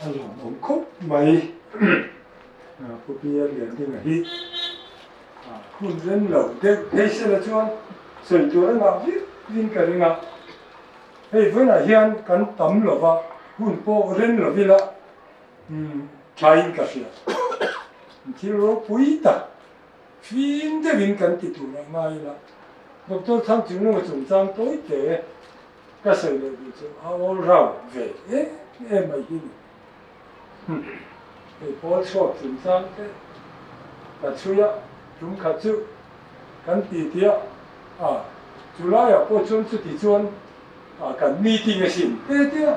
A lawmawm khawp mai. Pu Pi Liandinga hi hun rem lo deuh phei sela chuan sawi tur a ngah viau in ka ring a. Hei vawiinah hian kan tam lo va, hun pawh rem lo ila thain ka hria. Thil ropui tak fim deuhin kan ti tur a ngai ila. Doctor Thangchungnunga chungchang tawi te ka sawi leh duh chu a all round ve em em mai hi ni. Hei pawl chhuak chungchang te ka chhui a, tum khat chu kan ti tia a, chu laiah pawh chuan chuti chuan a kan meeting asin te tia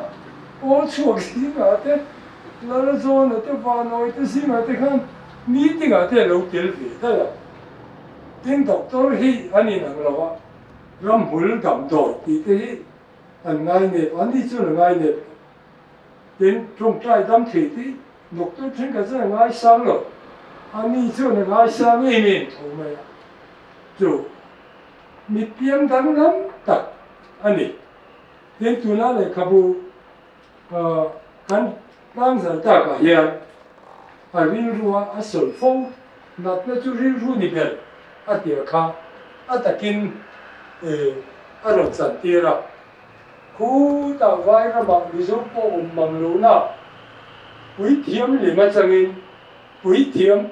pawl chhuak zingah te Lalzawna te Vanawi te zingah te khan meeting ah te a lo tel ve daih a, tin doctor hi an inang lo a. Ramhmul damdawi tih te hi an ngai nep, an ni chuan a ngai nep lo. Tin, tawngtai dam thei te hi doctor thenkhat chuan a ngai sang lo, a ni chuan a ngai sang em em tho mai a. Chu mi piang danglam tak a ni. Tin, tuna lehkhabu kan tlangzal takah hian a rilrua a sawi fo natna chu rilru ni ber a tia kha a takin a rawn chantir a. Khutah vai ramah Mizo pawh awm mang lohna puithiam lem atangin puithiam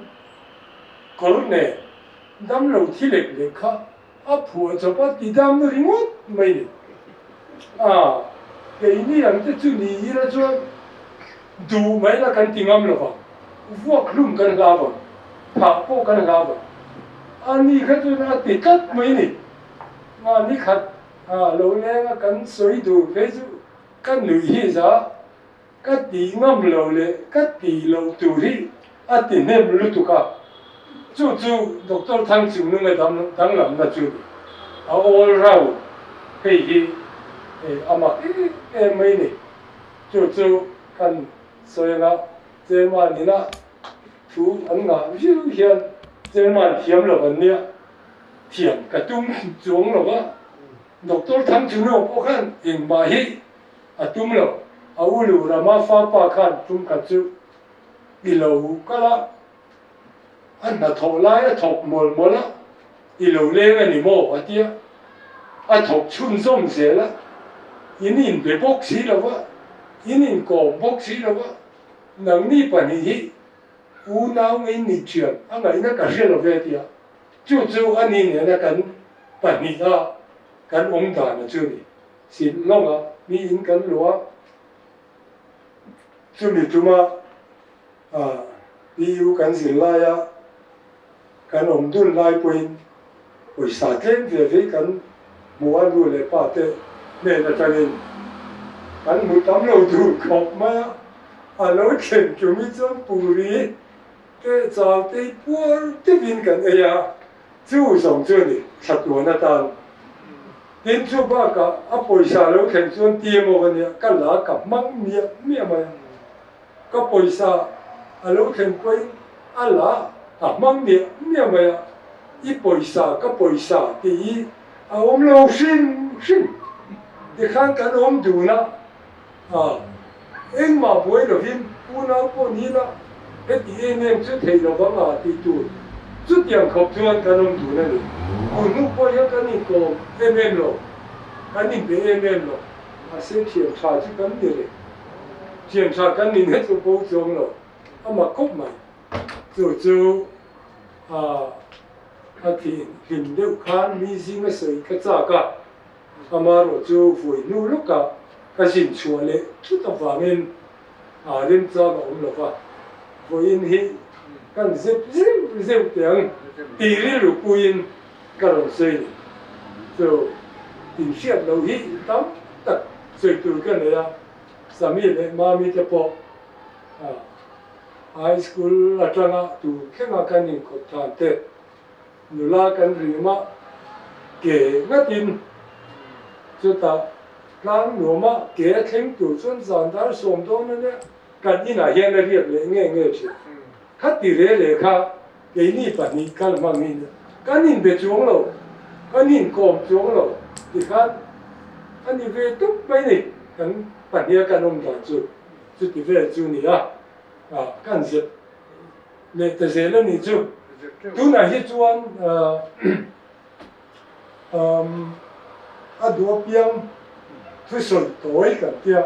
kawr nen damlo thi lek lek kha A phuah chawp a ti dam ringawt mai ni. A, keini ang te chu ni ila chuan duh mai la kan ti ngam lo vang, vuak hlum kan hlau vang, thah pawh kan hlau vang. A ni kha chuan a ti tlat mai ni. A ni khat a lo leng a kan sawi duh phei chu ka nuih hi za, ka ti ngam lo leh ka ti loh tur hi a ti hnem lutuk a, chu chu Doctor Thangchungnunga danglamna chu ni. A all round hei hi a mak em em mai ni. Chu chu kan sawi anga Chairman ina thu an ngah viau hian Chairman thiam lo an nia, thiam ka tum chuang lo va, Doctor Thangchungnunga pawh khan engmah hi A tum lo. A u lu Rama fapa khan tum khat chu i lo kal a, a hnathawh lai a thawk mawlh mawlh a, i lo leng a ni maw? a ti a. A thawk chhunzawm zel a, in inbe bawk si lo va, in inkawm bawk si lo va, nangni pahnih hi unau ngei ni thian a ngaihna ka hre lo ve a ti a. Chu chu a ni nena kan pahniha kan awm dan a chu ni. Silh lawngah mi in kan luh a, chumi tuma PU kan zir laia kan awm dun lai pawhin pawisa tlem ve ve kan hmu a, nu leh pa te hnen atangin kan hmu tam lo duh khawp mai a, a lo thlen tumi chuan puri te chau te puar deuhin kan ei a, chu zawng chu a ni thlatuan atan. Tin chu bakah a pawisa lo thleng chuan ti emaw ka nia, ka la ka hmang miah miah mai a. Ka pawisa a lo thleng pawhin a la a hmang miah miah mai a, i pawisa ka pawisa tih hi a awm lo hrim hrim. Tikhan kan awm dun a, a engmah buai lovin unau pawh ni ila heti em em chu theih lo vang a tih tur chutiang khawp chuan kan awm dun a ni. Tun hnu pawh hian kan inkawm em em lo, kan inbe em em lo, mahse thian tha chu kan ni reng. Thian tha kan ni na chu bo chuang lo, a mak khawp mai. Chu chu a a thih hlim deuh khan mi zinga sawi ka chak a. Amaherawh chu vui hnu lawkah ka zin chhuah leh thut avangin remchang a awm lo va, vawiin hi kan zep zeuh zeuh teh ang tih rilru puiin ka rawn sawi ni. Chu inhriat loh hi tam tak sawi tur ka nei a, Sami leh Mami te pawh high school atanga tur thlenga kan inkhawp than te Nula kan rim a, ke ngatin chutah tlang nuama ke a thleng tur chuan zan dar 10 dawn a nia, kan inah hian a riak leh nge nge thin. Khati re leh kha keini pahnih kal hmang hi nia, kan inbe chuang lo, kan inkawm chuang lo tikhan a ni ve tawp mai ni, kan pahniha kan awm dan chu. Chuti vel chu ni a, kan zep leh ta zel a nih chu. Tunah hi chuan a duh apiang thusawi tawi kan tia,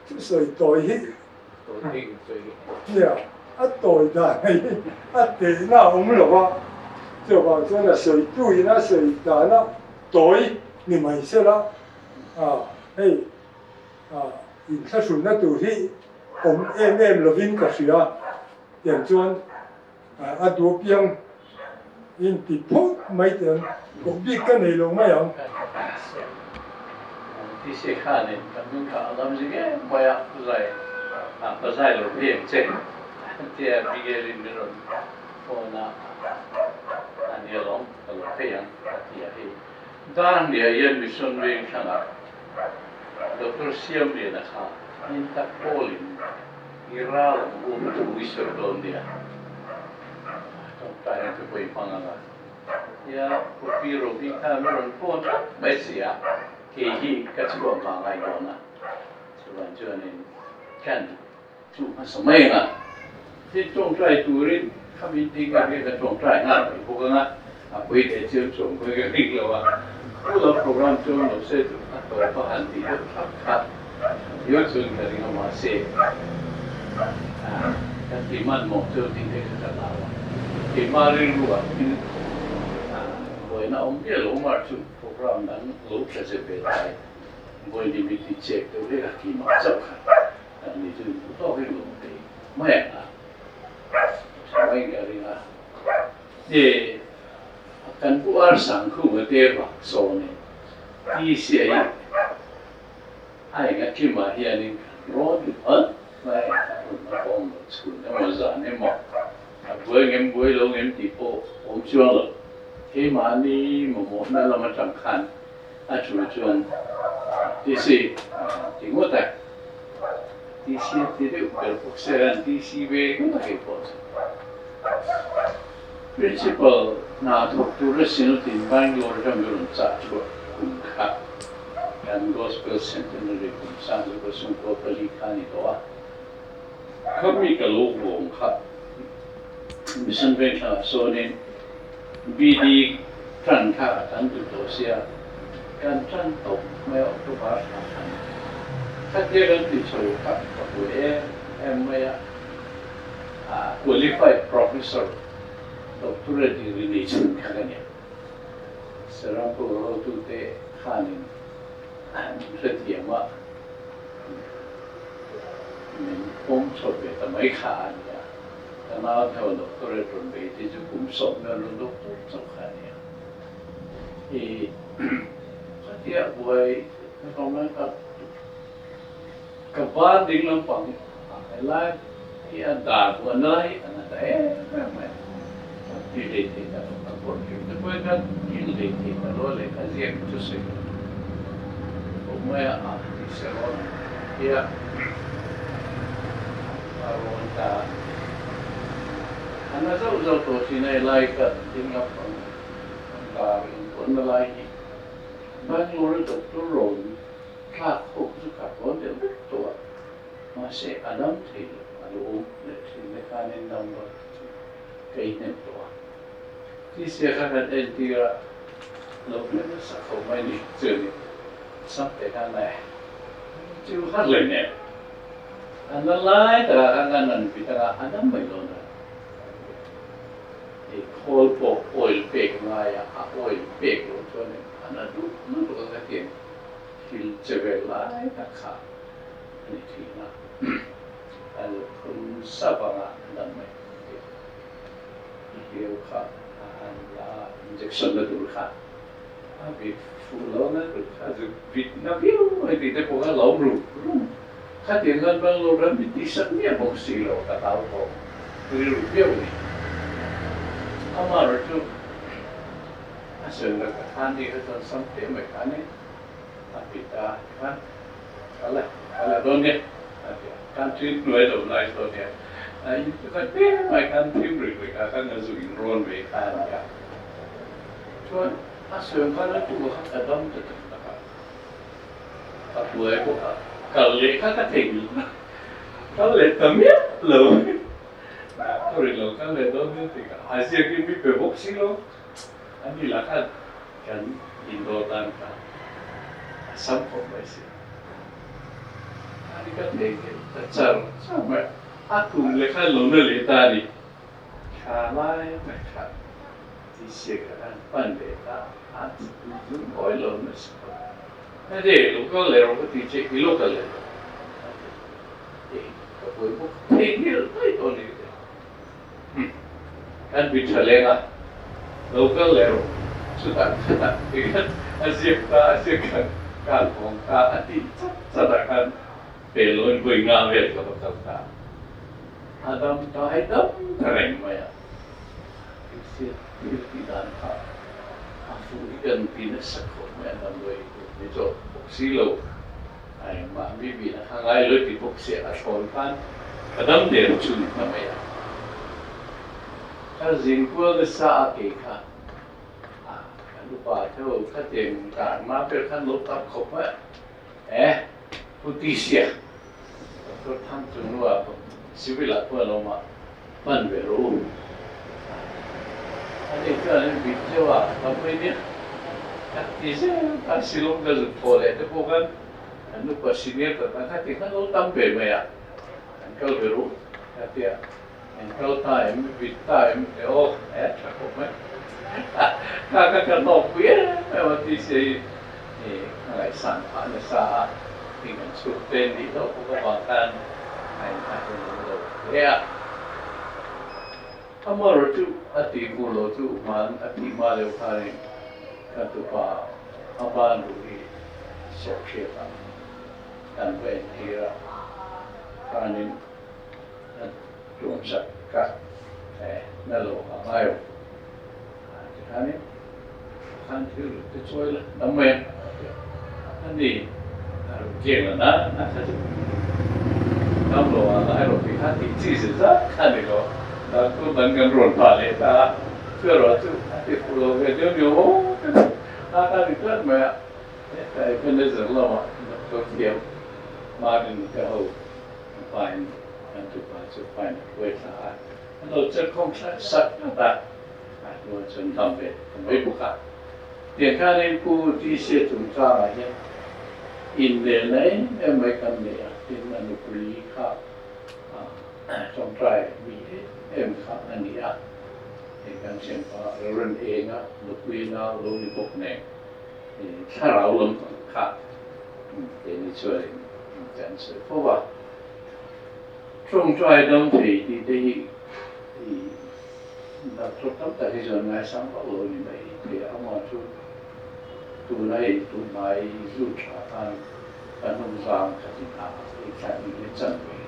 thusawi tawi hi nia a tawi dan hi a tehna a awm lo a, chuvang chuan a sawitu in a sawi dana tawi ni mai sela hei inthlahrunna tur hi awm em em lovin ka hria tiang chuan a duh apiang in ti phawt mai teh ang, koh bik ka nei lo mai ang. Tise khanin kan nun kha a lam zing em mai a, zai ah ka zai lo phei ang che tia Miguel-in min rawn phone a, a nia lawm ka lo phei ang a ti a hei. Darhnia hian mission veng hrangah Doctor Siamliana kha hmin tak pawlin i ral ang u thu i sawi dawn nia. Tawngtaina te pawh i hmang ang a. Tia Pu Robi khan a rawn phone tlat mai si a, kei hi ka chhuah hma ngai dawn a. Chuvang chuanin kan chu hmasa mai ang a. Thil tawngtai turin khami ding a riak a tawngtai nghal mai bawk ang a, a pawi leh chiam chuang pawi ka ring lo a. Pulo program chu awm lo se chu a tawp a han tih deuh thlap kha viau chuan ka ring a mahse kan ti hmanhmawh chu tih te kha ka hlau a. Keimah rilru ah thil buaina awm miah lo mar chu program dang lo tla zep ve thai vawi ni mi ti chek deuh hlek a keimah chauh kha. Kan ni chu inhmu tawk in lawm thei mai ang a, tha mai ka ring a. He kan pu ar sang khung a te vak sawn in TCA hi a eng a kim ah hian in kan rawn duh a mai a hun a awm lo chhun emaw zan emaw a buai ngem buai lo ngem tih pawh awm chuang lo. Keimahni mamawhna lam atang khan A chu chuan TC ti ngawt a, TC a ti deuh ber bawk se an TC ve ngawt a kei pawh chu. Principal hna thawk tur a Synod in Bangalore atang ka rawn chah chhuah kum kha kan Gospel Centenary kum sang chu ka sungkaw pali kha a ni tawh a. Khami ka lo vawng kha Mission Vengthlang ah sawnin BD tan kha a tan duh tawh sia, kan tan tawp mai a October thla khan khatia kan ti chho kha ka hmu em em mai a, qualified professor doctorate degree nei chhun kha ka nia. Serampur hotute khanin min hrethiam a, min pawm chho ve ta mai kha a nia. Ka nau theuh doctorate rawn bei te chu kum sawm vel rawn doctor chauh kha a nia. I khatia buai ka tawng lai kha ka ban ding lampang a helai hi a dar buan lai hi a na ta em em mai a. Ka ti hlei thei ta lo, ka kawr hrim te pawhin ka kil hlei thei ta lo a lehkha ziak chu sawi lo awm mai a, a ti se rawn tia a rawn ta a na zauh zauh tawh thin a, helai ka ding lampang dar intuanna lai hi Bangalore doctor rawn thlak ho chu ka rawn deuh vek tawh a, mahse a dam thei lo, a lo awm leh thin te khanin dam lo te chu ka inhnem tawh a. Tisia kha kan entir a, lo hre nasa khawp mai ni chuanin Samte khan e chu har leh nen a na lai takah khan kan rawn pit anga a dam mai dawn a, hei khawl pawh oil pek ngai a, a oil pek loh chuan a na duh lutuk a ka tiang thil che vel lai tak kha a ni thin a, a lo phun sap anga a dam mai dawn. Hliau kha a han la a, injection la tur kha a vit fuh lo na tur kha zu vit na viau mai tih te pawh kha lo rum rum. Khatiang khan Bangalore ram min tihsak miah bawk si lo ka hlau tawh rilru viau a ni. Amaherawhchu chu a sawi la ka khan ni kha chuan sam te mai khan in a vit a tikhan ka la ka la dawn nia a ti a, kan thil hnuai lo lai sawn nia a in pakhat ber mai khan thim ri ri kha khan a zu in rawn ve kha a ni a, chuan a sawi khan a tu kha ka dam ta tak tak a, ka hnuai bawk a. Kal leh kha ka thei lo. Kal leh ta miah lo. Doctor in lo kal leh dawn nia tih ka a ziak in mi pe bawk si lo. Ani lah khan kan indawr dan kha a sam khawp mai si. Ani ka thei thei ta char char mai a. A kum leh khan lo na leh ta a ni. Thla lai mai kha tihsiak a kan pan leh ta a lungawi lo nasa khawp. Hei lo kal leh rawh ka ti che, i lo kal leh rawh a ti. Hei ka buai bawk thei nghilh daih tawh a ni ka ti. Umm kan bi tha leng a, lo kal leh rawh chutah khatah tikhan a ziak ta a ziak khan kal hawng ta a tih chat chat ah khan pe lo in vawi nga vel ka va kal ta. A dam ta hei dam ta reng mai a, Kristian thil tih dan kha a fuh hi kan ti nasa khawp mai a, damdawi ni zawh bawk si lo, a engmah mi bihna kha ngai lo ti bawk si a thlawn khan ka dam der chu ni ta mai a. Ka zin kual nasa a kei kha a kan upa theuh khatiang karna ber khan lo tam khawp mai a, eh Pu Tisia. Doctor Thang chu nu ah civil ah pawh a lo mah hman ve rawh u. Ani chuan in bit zeuh a, ka pui nia. Ka ti zel ta Shillong ka zuk thaw leh te pawh khan kan upa senior tak tak kha ti khan lo tam ve mai a, kan kal ve rawh u ka tia, in kal ta em, bit ta em e aw, e tha khawp mai. Kha kha ka hlawkpui em em a ti sia hi. Ka ngaihsan phah nasa a, hei kan chhungte nih loh bawk avang khan a inthahnem lo hle a. Amaherawh chu a tih hmuh loh chu hman a tih hma deuh khanin ka tupa a ban ruh hi sawh hriat a, kan va entir a, khanin a tuamsak ka na lo a ngai lo. Tikhanin khan thil ruk te chawi la dam mai ang a ti a. A ni, a ruk keng la na na kha chu dam lo ah ngai rawh tih kha tih chi zet zat kha ni lo. Doctor dang kan rawn phah leh ta a, chu erawh chu a ti fuh lo ve deuh ni awm te chu a ka ni tlat mai a. Heta Ebenezer lamah doctor thiam Marin te ho pain kan tupa chu pain a hruai thla a. An lo chet khawm hrat sat sat a, a hnuah chuan dam ve ta mai bawk a. Tiang khanin Pu TC chungchangah hian innelna em em mai kan nei a, tin a nupui kha tawngtai mi em em kha a ni a, hei kan thianpa Reverend Enga nupui nau lo ni bawk nen thlarau lampang kha keini chuanin kan sawi fo a. Tawngtai dam thei tih te hi i doctor tam tak hi chuan ngaisang vak lo a ni mai thei a, amah chu tuna hei tunhmai zu tha khan ka hnungzang khat in a ei thla ni leh chan ve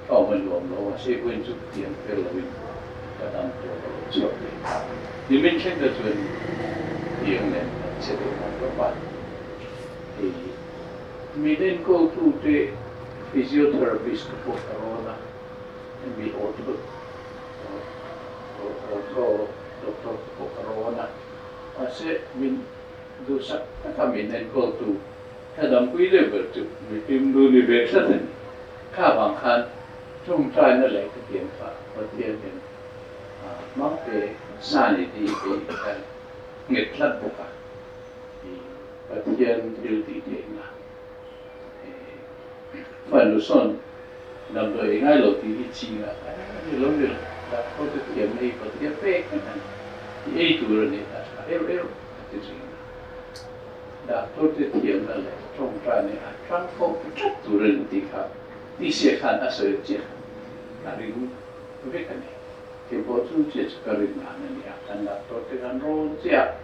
ka awm a nuam lo a, sei pawhin chu tiang fel lo in ka dam tur ka lo chhuak leh ta. Nimin thleng te chuan tiang nen kan che deuh rawp rawp a, hei min enkawl te Physiotherapist te pawh ka rawn a, hemi ortho ortho doctor te pawh ka rawn a, mahse min duhsak taka min enkawltu ka dampui deuh ber chu mipim nu ni ve tlat a ni. Kha vang khan tawngtaina leh ka tiang kha Pathian hian hmang pe sa ni tih hi ka nghet tlat bawk a, Pathian thil tih theihna. Fanu sawn damdawi ei ngai lo tih hi ching a ni lo ni lo, doctor te thiamna hi Pathian pek vek a ni, i ei tur a ni a tha erh erh a ti thin a, doctor te thiamna leh tawngtaina a tangkawp tlat tur a ni tih kha tise khan a sawi chiah a ring vek a ni. Kei pawh chu chiah chu ka rin dan a ni a, kan doctor te kan rawn chiah a.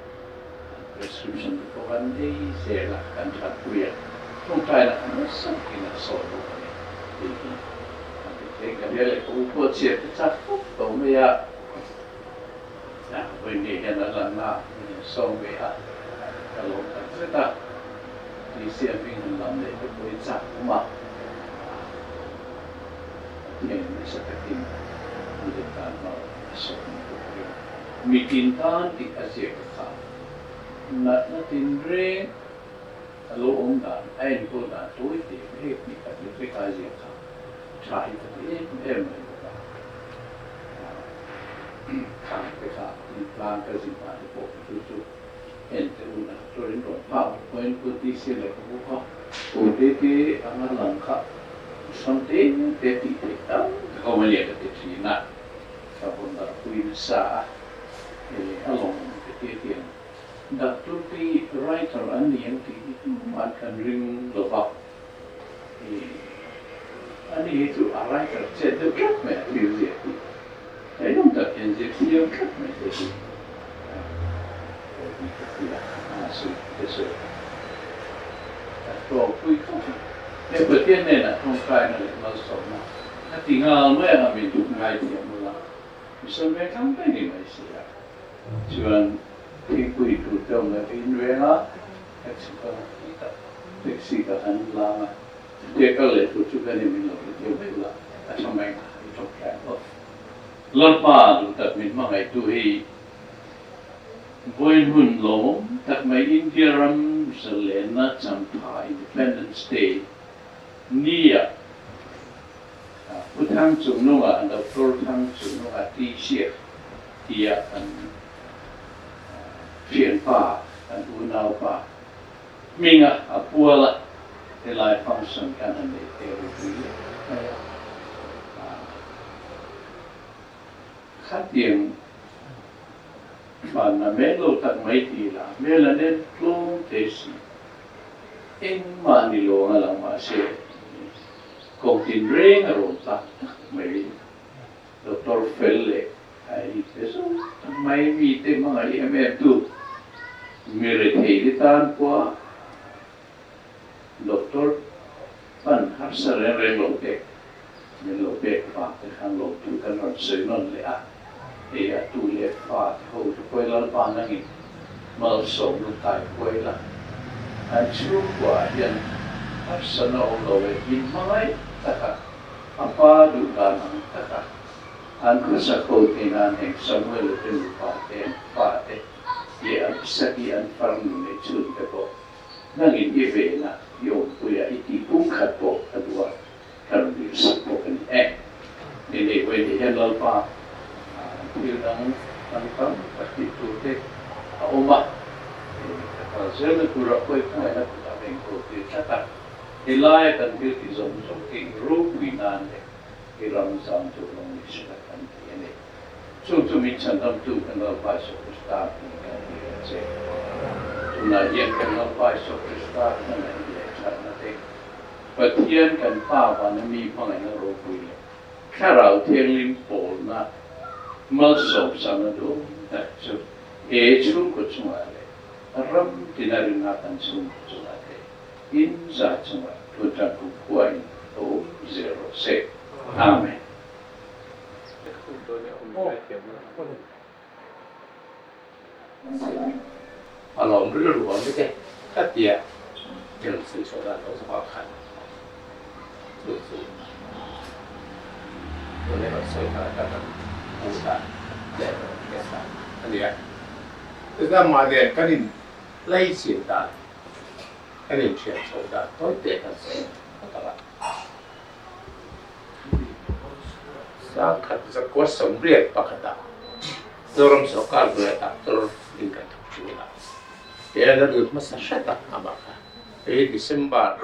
An prescription te pawh kan ei zel a, kan that pui a, tawngtaina kha nasa takin a sawi bawk a ni tih hi a ti thei. Ka hria leh ka u pawh chhiar te chak khawp tawh mai a, vawiin hian a lanna min han sawm ve a, ka lawm tak zet a, tih hming han lam leh te pawh hi chak awm a, Pathian nasa takin mi tan hmang a sawm bawk a ring. Mitin tan tih a ziak a kha. Natna tinreng A lo awm dan, a enkawl dan tawi te hei hnih khat leh vek a ziak kha tha hi ka ti em em mai bawk a. Khang te kha thingtlang ka zin ah te pawh ka chu chu en te un a turin rawn phak pawhin Pu TC lehkhabu kha OTT anga lang kha hrang te te tih theih tam tak a awm a nia ka ti thin a, ka rawn darhpui nasa a, a lawmawm ka ti a tiang. Doctor te hi writer an ni ang tih hi tumah kan ring lo va, ani hi chu a writer chet deuh tlat mai a thil ziak hi ngaihnawm tak hian ziak siam tlat mai te hi ka ti ka ti a, a sawi te sawi a tlawmpui khawp mai. He Pathian hnenah tawngtaina leh malsawmna a ti nghal mai ang a min ngaithiam ula, misual ve thang daih ni mai si a. Chuan thingpui tur te awm leh ka in reng a, ka chhuk a, taxi ka han lang a, chutia kal leh tur chu ka ni min lo hrethiam vek la, a tha mai nga i tawk tlai bawk. Lalpa duh tak min hmangaihtu hi vawiin hun lawmawm tak mai India ram zalenna changtha Independence Day ni ah Pu Thangchungnunga, Doctor Thangchungnunga T-shirt tia kan thianpa, kan unaupa hminga a pual a, helai function kan han neih te ropui leh mai a. Khatiang hmanna hmel lo tak mai ti la, hmel a nen tlawm te si, engmah ni lo anga lang mahse Kawng tinreng a rawn tlak tak mai. Doctor fel leh a i te zawng tak mai mite hmangaih em em tu mi rethei te tan pawha Doctor pan harsa reng reng lo pek min lo pek vang te khan lo thu kan rawn sawi nawn leh a, hei a tu leh fa te ho te pawh i Lalpa nangin malsawm lutai huai la, an chhungkua ah hian harsatna awm lo e min hmangaih taka a pa duh dan ang taka an khawsak ho theih nan heng Samuel-a te nupa te an fa te leh an Isaki an farnu neih chhun te pawh nangin i vena i awmpuia i tih pumkhat pawh a duh a ka rawn dilsak bawk a ni e. Ni nei vawi te hian Lalpa thil dang dang tam tak tih tur te a awm a, ka kal zelna tura pawi khawngaihna kutah ka inkawl tir tlat a, helaia kan thil tih zawng zawng hi ropui nan leh i ram zam tur rawng ni se la kan ti a ni. Chung chu min chhandamtu kan Lalpa Isua Krista hming kan ti a che. Tunah hian kan Lalpa Isua Krista hmangaihna leh thatna te Pathian kan Pa vana mi hmangaihna ropui leh Thlarau Thianghlim pawlna malsawmsakna duhawm tak chu he chhungkaw chungah leh ram tina ringa kan chhungkaw chungah te in za chungah Tutan kumkhua in awm zel rawh se. Amen. A lawm rilru ang te ka tia thil sawi chhuah dan lo zawk ah khan chu chu tun erawh sawi kha ka kan hmuh dan leh hriat dan a ni a. Chutiang mah nen kan in laichin dan, kan in thian chhoh dan tawi te kan sawi a tak a. Sangkhat zakua 81 ah Zoram sorkar hnuaia doctor in kan thawk thin a, kei a lut hmasa hret a amah kha hei December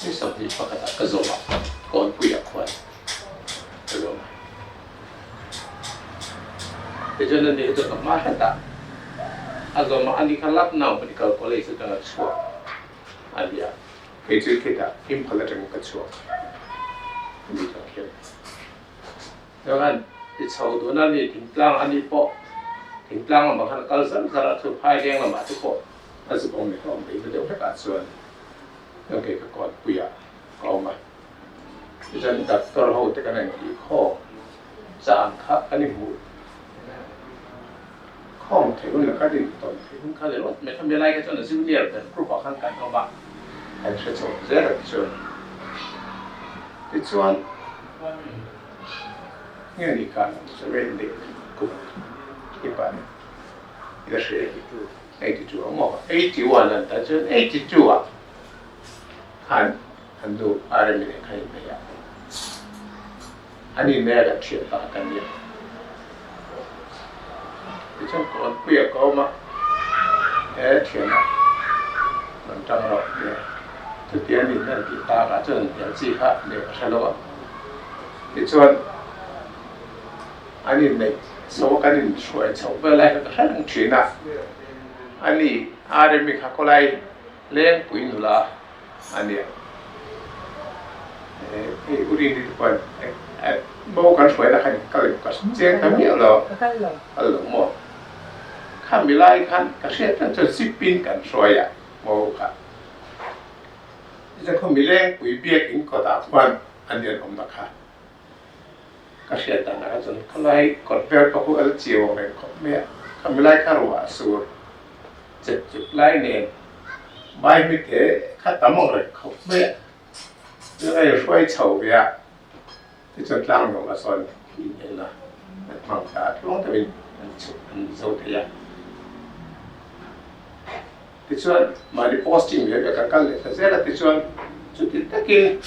ni 21 ah ka zawm a, Kawnpuiah khuan ka zawm a. Tichuan ani hi chu ka hma hret a, a zawm a, ani kha Lucknow Medical College atanga chhuak a ni a. Kei chu khitah Imphal atangin ka chhuak a ni tak hian. Chuan i chho dun a ni, thingtlang a ni pawh thingtlang lamah khan a kal zar zar a, chu phaileng lamah te pawh a zuk awm leh ka awm theihna deuh hlekah chuan chuan kei ka kawnpuiah ka awm a. Tichuan doctor ho te kan intih khawm chang kha kan inhmuh khawm theih hun leh kan intawn theih hun kha leh rawt mai kha mi lai kha chuan a junior ber group ah khan kan awm a. Kan hre chho zel a tichuan tichuan nge ni khan Samuel leh kum i pa nen. La hre 82 a maw? 81 an ta chuan 82 ah khan an nu Aremi nen khan innei a, an innei a kan thian pakhat an nia. Tichuan Kawnpuia ka awm a, he thiana rawn tang rawh tia chuti an inhel tih takah chuan an hnial chi kha leh ka hre lo a. Tichuan an inneih chho a kan inhruai chhoh vel lai kha ka hre reng thin a, ani Aremi kha khawlai Lengpui nula a nia. Hei u Rini te pawhin bo kan hruaina khan kal em ka chiang ta miah lo. Kal lo maw? Kha milai khan ka hriat reng chuan zip in kan hruai a bo kha. Tichuan khaw milengpui biakin kawtah khuan a nian awmna kha ka hriat dan ah chuan khawlai kawt vel pawh khu a la chiau ang reng khawp mai a. Kha milai kha ruah a sur. Chep chup lai nen vai mite kha tam ang reng khawp mai a, chuan a inhruai chho ve a, tichuan tlang nuam a sawn inelna an hmang ta a, tluang deuhin an chhuk an zo thei a. Tichuan mahni posting ve ve kan kal leh ta zel a, tichuan chuti takin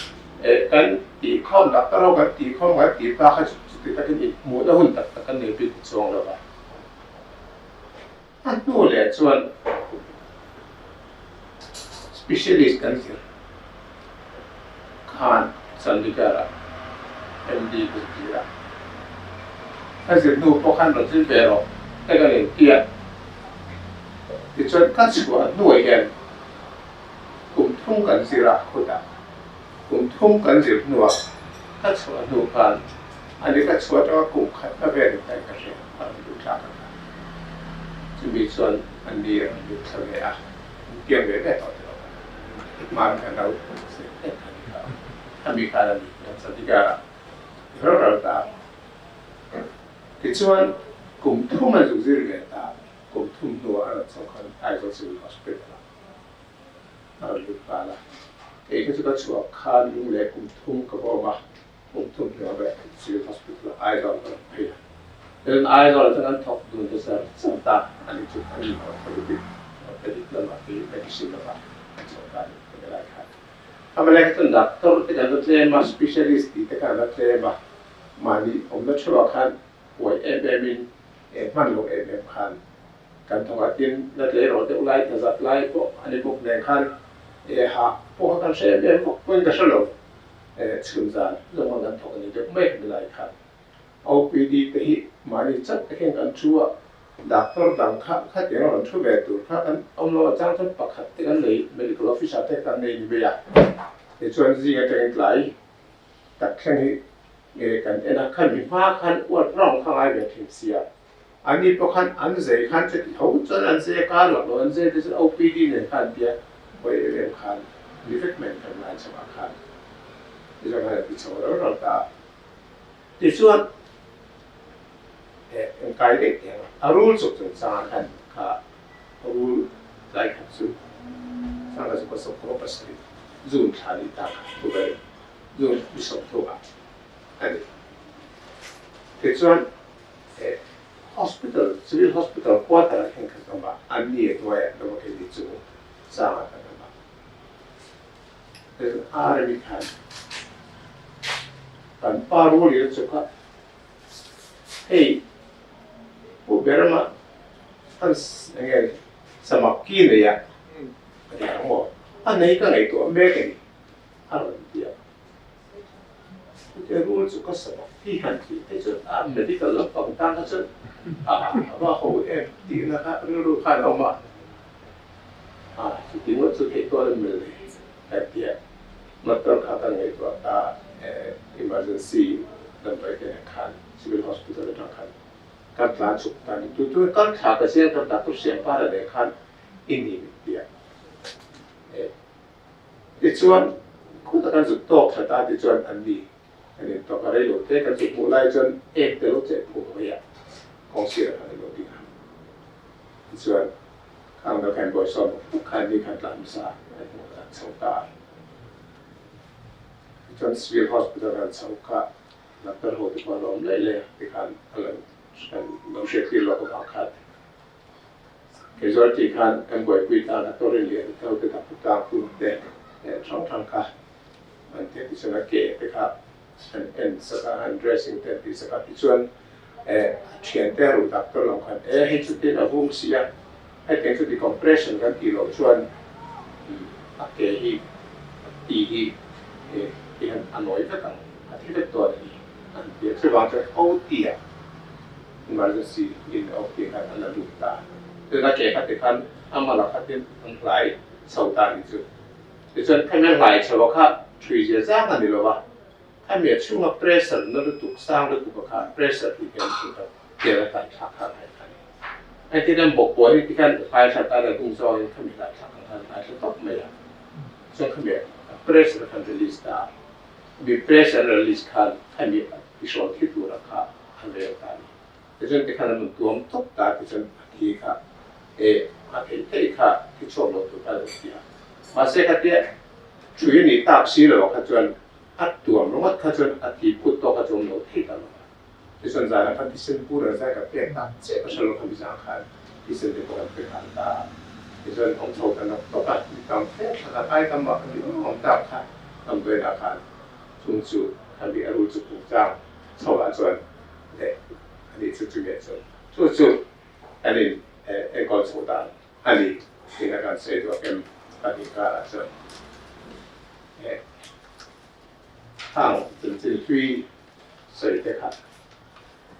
kan tihkhawm doctor ho kan tihkhawm kan tih pa kha chuti takin inhmuhna hun tak tak kan nei bik chuang lo va. A hnu leh chuan specialist kan zir khan Chandigarh ah MD ka zir a, ka zir hnu pawh khan rawn zir ve rawh te ka nei tia. Tichuan ka chhuah hnuah hian kum thum kan zir a khutah kum thum kan zir hnuah ka chhuah hnu khan ani ka chhuah atanga kum khat na vel in ka hria a rawn lut thlak a kha. Chumi chuan an ni a rawn lut thla ve a, an piang ve ve tawh tilo kha. Hman ka no sek hlek kha ni kha. Khami khan a ni kan Chandigarh ah ral ral ta. Tichuan kum thum a zuk zir ve ta, kum thum hnuah a rawn chho khan Aizawl Civil Hospital ah a rawn lut nghal a. Kei kha chu ka chhuah khan lung leh kum thum ka va awm a. Kum thum hnuah ve Civil Hospital ah Aizawl ka rawn phei a. Tin, Aizawl ah chuan an thawk dun ta zar zar ta a ni chu an in orthopedic, orthopedic lamah te medicine lamah an chho ta a ni ka ti lai khan. Amah kha chuan doctor te kan la tlem a, specialist tih te kha an la tlem a, mahni awmna theuhah khan huai em em in hman lo em em khan kan thawk a, tin la tleirawl deuh lai tha zat lai pawh a ni bawk nen khan hah pawh kha kan hre em em bawk pawhin ka hre lo. Chhun zan zawng an thawk a ni deuh mai hemi lai khan. OPD te hi mahni chauh te hian kan thu a, doctor dang kha khatiang a rawn thu ve tur kha kan awm lo a, chang chuan pakhat te kan nei, medical officer te kan nei ni mai a, tichuan zing atangin tlai tak thleng hi nge kan en a, khami hma khan uat rawng kha ngai ve thin sia, ani pawh khan an zei khan chuti tho chuan an zei a, kar lak lo an zei te chuan OPD nen khan an tia hawi em em khan ni vek mai kan ngai chho ah khan tichuan khan an ti chho rau rau ta a. Tichuan eh engkai daih teh ang a rul chuk chung changah khan kha rul tlai khat chu sangha chu ka sawm khawp a pasarih June thla ni ta kha thu ber June ni sawmthum ah a ni. Tichuan He hospital, Civil Hospital quarter ah hian kan awm a, an ni a hnuaiah an awm a, keini chu sangah kan awm a. Tin, Army khan kan pa rualin a chuk a, hei Pu Berama an enge samak ki nei a, a ti ang maw? A nei ka ngaihtuah mek a ni, a rawn ti a. Chutiang rul chu ka samak hi han tih te chuan a medical lampang tan kha chuan a va ho em tihna kha rilru khan a awm a, a chuti ngawt chu theih dawn em mawle ka ti a, motor kha ka ngaihtuah ta emergency damdawi te nen khan civil hospital atang khan kan tlan chhuk ta ni tu tu kal thla ka zel kan doctor Siampara nen khan i ni min ti a. Tichuan, khuta kan zuk tawk that a tichuan an ni an in tawk a, rei lo te kan zuk hmuh lai chuan ek te lo cheh phum mai a, kawng sirah khan an lo ding a. Tichuan, khang deuh khan bawisawm bawk khan ni khan tlan hmasa an hmuh a, an chho ta a. Tichuan Civil Hospital an chho kha doctor ho te pawh an awm leh leh a, tikhan an lo hriattir lawk avang khan. Casualty khan kan buaipui tan a tawrin lian tho te tak tlang hun te leh hrang hrang kha an ti a tichuan a ke te kha an en sak a an dressing te an tih sak a tichuan eh a thian te a ruh doctor lam khan e hei chu tin a vung si a hetiang chu decompression kan tih loh chuan a ke hi a ti hi eh tihian a nawi vek ang a thi vek dawn a ni an ti a chuvang chuan OT ah Emergency in a awk tih khan an la lut ta. Tuna ke kha ti khan a mala khatin an hlai chho ta ni chu. Tichuan khami a hlai chho a kha thui zia zang a ni lo a, khami a chhunga pressure na lutuk sang lutuk a kha pressure tih hian chu kha tel a hlai thlak kha a hlai kha a ni. Engtin an bawk buai hi ti khan hlai thla tan a dung zawngin khami hlai thlak ang khan hlai thla tawp mai a, chuan khami a pressure khan release ta a, mi pressure release khan khami a tihrawl thi tur a kha a vel ta a ni. Tichuan tikhan an rawn tuam tawp ta tichuan a thi kha e a theih theih kha thi chhuak lo tur kha a lo ti a. Mahse khatia thui a nih tak si lo kha chuan a tuam ringawt kha chuan a thi phut tawk kha chu awm lo thei ta lo a. Tichuan zanah khan thisen pur an zai ka pek tak che ka hre lo kha mizang khan thisen te pawh kan pe nghal ta a. Tichuan awm chho ta nawk tawk a, mi tam fe thla khat ai tam mah ka ti awm tak kha damdawiinah khan chung chu kha mi a rul chu puk chang chho ah chuan leh a nih chu chumi ah chuan chu chu an in enkawl chho dan a ni tiin a kan sawi duak em a tih karah chuan eh hang chanchin hlui sawi te kha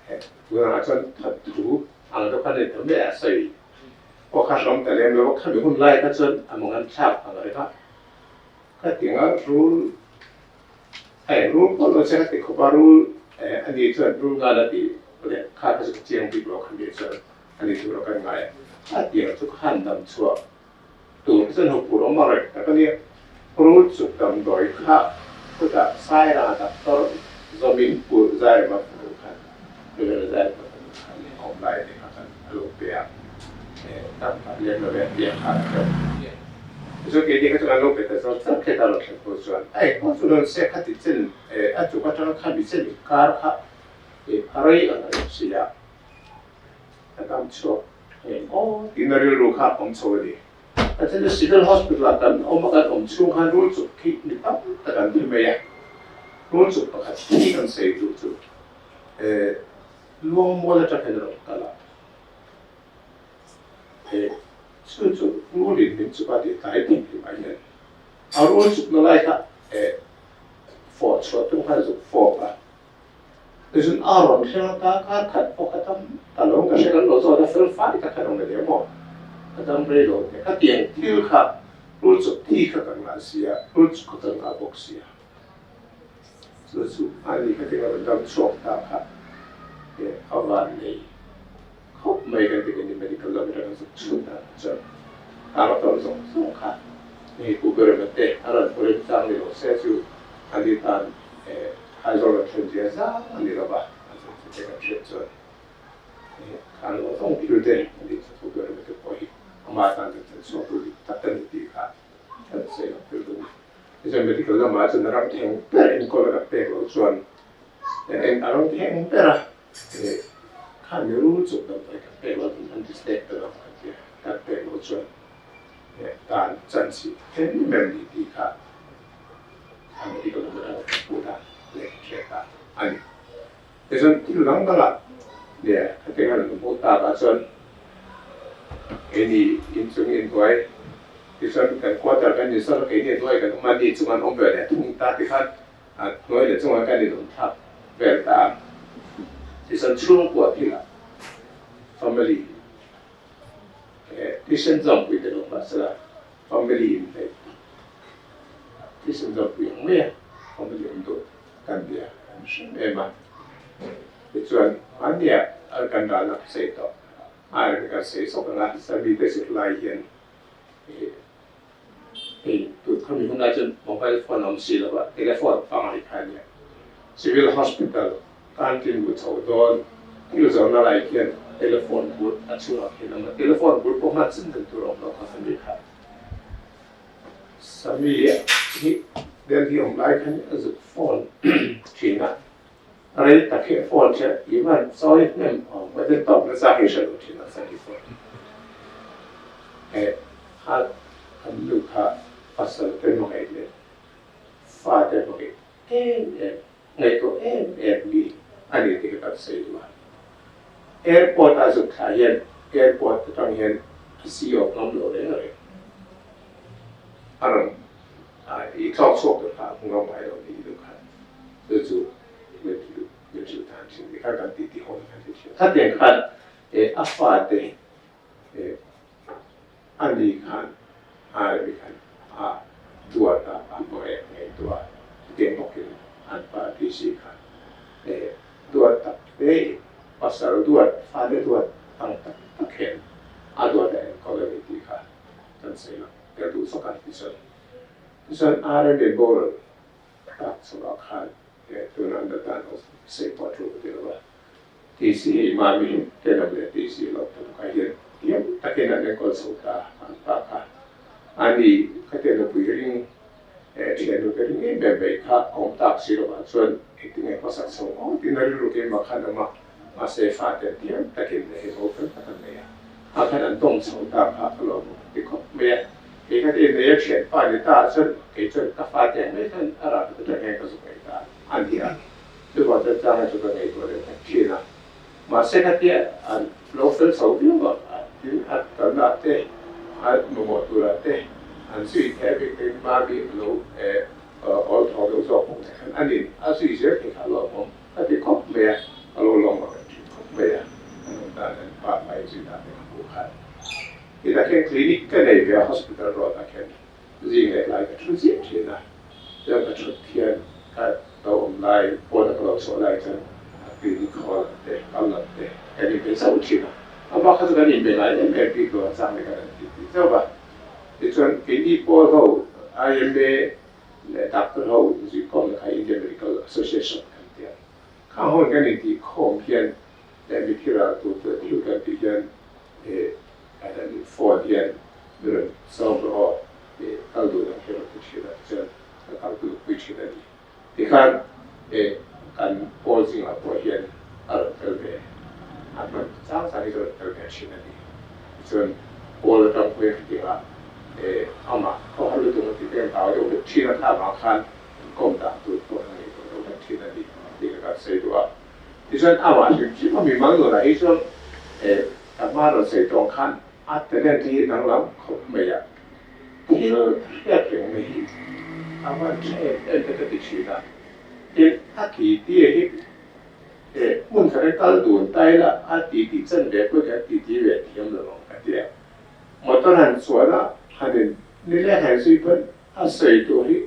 eh tunah chuan that thu ang deuh kha ni ta mai a sawi pawh kha hrawm ta lem lo a khami hun lai kha chuan a mangan thlak ang reng a khatinga rul Hei rul pawh lo che ka ti khawp a, rul a ni chuan rul ngal a ti leh kha kha chu ka chiang bik lo kha mi chuan a ni tur a kan ngai a, a tiang chu ka han dam chhuah tur kha chuan hupur awm ang reng tak a nia, rul chuk damdawi kha khutah Saira doctor zawmin pu Zairema fanu khan Reverend Zairema fanu khan awm lai a ni kha khan a lo pe a, tam tak lem lo e tiang kha a hreuh a nia. Tichuan keini kha chuan an lo pe ta zawt zawt khet a rawn thlen pawh chuan a eng pawh chu rawn se kha ti chen a chuk atanga kha mi chen inkar kha a rei ang reng si a, a dam chhuak ngei aw tiin a rilru kha a awm chho a ni. A then chu Civil Hospital ah kan awm a kan awm chhung khan rul chuk khi mi tam tak an thi mai a, rul chuk pakhat hi kan sawi duh chu Luangmual atang hian a rawn kal a. He chu chu rulin min chuk a tih tlai tum hi mai hian a rul chukna lai kha eh fawh chhuah tum khan zuk fawp a, tichuan a rawn thleng a ta kar khat pawh kha tam ta lo ka hre kan lo zawt a fel fai tak khan awm ve leh maw a dam rei lo te khatiang thil kha rul chuk thi kha kan ngah si a, rul chuk kha kan ngah bawk si a. Chu chu mahni khatin a rawn dam chhuak ta kha eh a van nei khawp mai kan ti kan ni medical lam atanga zuk chhun a chuan kang a tawn zawng zawng kha hei Pu Berema te a rawn hmu rem chang ni lo se chu a ni tan eh Aizawl rawn thlen zia zang a ni lo va a chu chu te kan hriat chuan eh khan zawng zawng thil te a ni chu Pu Berema te pawh hi amah tan kan chan chhuak tur dik tak a ni tih kha kan sawi lo thil duh a ni. Tichuan medical lamah chuan a ram theng ber enkawl a kan pek loh chuan eng a ram theng ber a khan mi rul chuk damdawi kan pek loh chuan anti-snake te lam kan tia kan pek loh chuan dan chan chih em em ni tih kha a medical lam atanga kan hmuh dan leh kan hriat dan a ni. Tichuan thil dang dangah leh khatiang a rawn hmuh takah chuan keini inchung inhnuai tichuan kan quarter kan insawn a keini hnuai kan awm a ni chung an awm ve leh thung ta tikhan a hnuai leh chungah kan inawm thlak vel ta a tichuan chhungkua thilah family thisen zawmpui te lo mahsela family inhnaih thisen zawmpui ang mai a family awm duh kan bia kan hre em a tichuan mahnia kan ralna ka sawi tawh a reng kan sawi zawk ang a sami te zirlai hian hei tun khami hunah chuan mobile phone a awm si lo a telephone pangngai kha a nia civil hospital canteen bu chho dawn thil zawrhna lai khian telephone bul a chhungah khian a awm a telephone bul pawh hman chin dan tur a awm lo kha sami kha. Sami hi Delhi awm lai khan a zuk phone thin a, rei tak hi a phone che i man chawi hnem awm a den tawp nasa hi hre lo thin a Sami phone. Kha an nu kha pasal te hmangaih leh fate hmangaih em em, ngaihtuah em em mi a ni tih kha kan sawi duh a. Airport a zuk thla hian airport atang hian a CEO ngam lo reng reng. A rawn i tlawk chhuak tur kha a hmu ngam ngai lo ni duh kha. Chu chu min hrilh min hrilh tan thin ni kha kan tih tih hawn kan ti thin. Khatiang khan a fate A ni khan Army khan a duat a, a hmawreh ngaihtuah a, chutiang bawkin an pa DC khan duat tak te pasal duat, fate duat ang tak tak hian a duat a enkawl a ni tih kha kan sawi lo, ka duh zawk a tichuan tichuan Army boral tak chungah khan tuna an la tan ho sawi pawh a tul ka ti lo a. TC Mami tenawm leh TC lo ta bawkah hian thiam takin an enkawl chho ta an pa kha. Ani ka te nupui ring thian nute ring em em mai kha a awm tak si lovah chuan engtin nge hmasak chho ngawt in a rilru keimah khan awm a, mahse fate an thiam takin leh hei ho fel tak an nei a, kha khan an tawng chho ta kha ka lawm awm ti khawp mai a. Kei ka te nei a thianpa ni ta ah chuan kei chuan ka fate ang mai khan a rah te atang hian ka zuk ngaih ta a ni a. Chuvang chuan changa chu ka ngaihtuah leh tak thin a, mahse khatia an lo fel chho viau a, tin a kalna ah te, a mamawh tur ah te an zui thei a bik takin Mami a lo awl thawk deuh zawk bawk nen khan a nin a zui zel thei kha a lawmawm ka ti khawp mai a, ka lo lawm ang thin khawp mai a, an awm dan an pa hmai zui dan te ka hmuh khan. Tinah khian clinic ka nei ve a hospital road ah khian Zing leh lai ka thu chiah thin a, chuan ka thut hian ka lo awm lai pawn a ka lo chhuah lai chuan a clinic hall lam te, kal lam te kan inbe chauh thin a, amah kha chu kan inbe ngai em em bik lo a chang leh kan han ti tih chauh va. Tichuan keini pawl ho IMA leh doctor ho inzuikhawmna kha India Medical Association kan ti a, khang hun kan intihkhawm hian leh mithi ral tur te thil kan tih hian Kan han in phone hian mi rawn sawm rawh aw tih kal duh ang hi a rawn ti thin a, tichuan ka kal duh pui thin a ni. Tikhan kan pawl zingah pawh hian a rawn tel ve, a hman chang chang hi chu a rawn tel ve thin a ni. Tichuan pawl atang pawhin khatiangah amah khawhar lutuk a tih te kan hlau deuh vek thin a, kha avang khan an kawm dan tur pawh an ngaihtuah deuh vek thin a ni tih ka kan sawi duh a. Tichuan amah hrim hrim a mimal nunah hi chuan Ka hma rawn sawi tawng khan a talent hi danglam khawp mai a, thil hriat reng mai hi a van tha em em te ka ti thin a, tin a ti ti hi hmun khat a kal dun ta ila a ti tih chan ve pawh hian ti ti ve thiam lo ang ka ti a, motor han chuan a han in nileng han zui pawn a sawi tur hi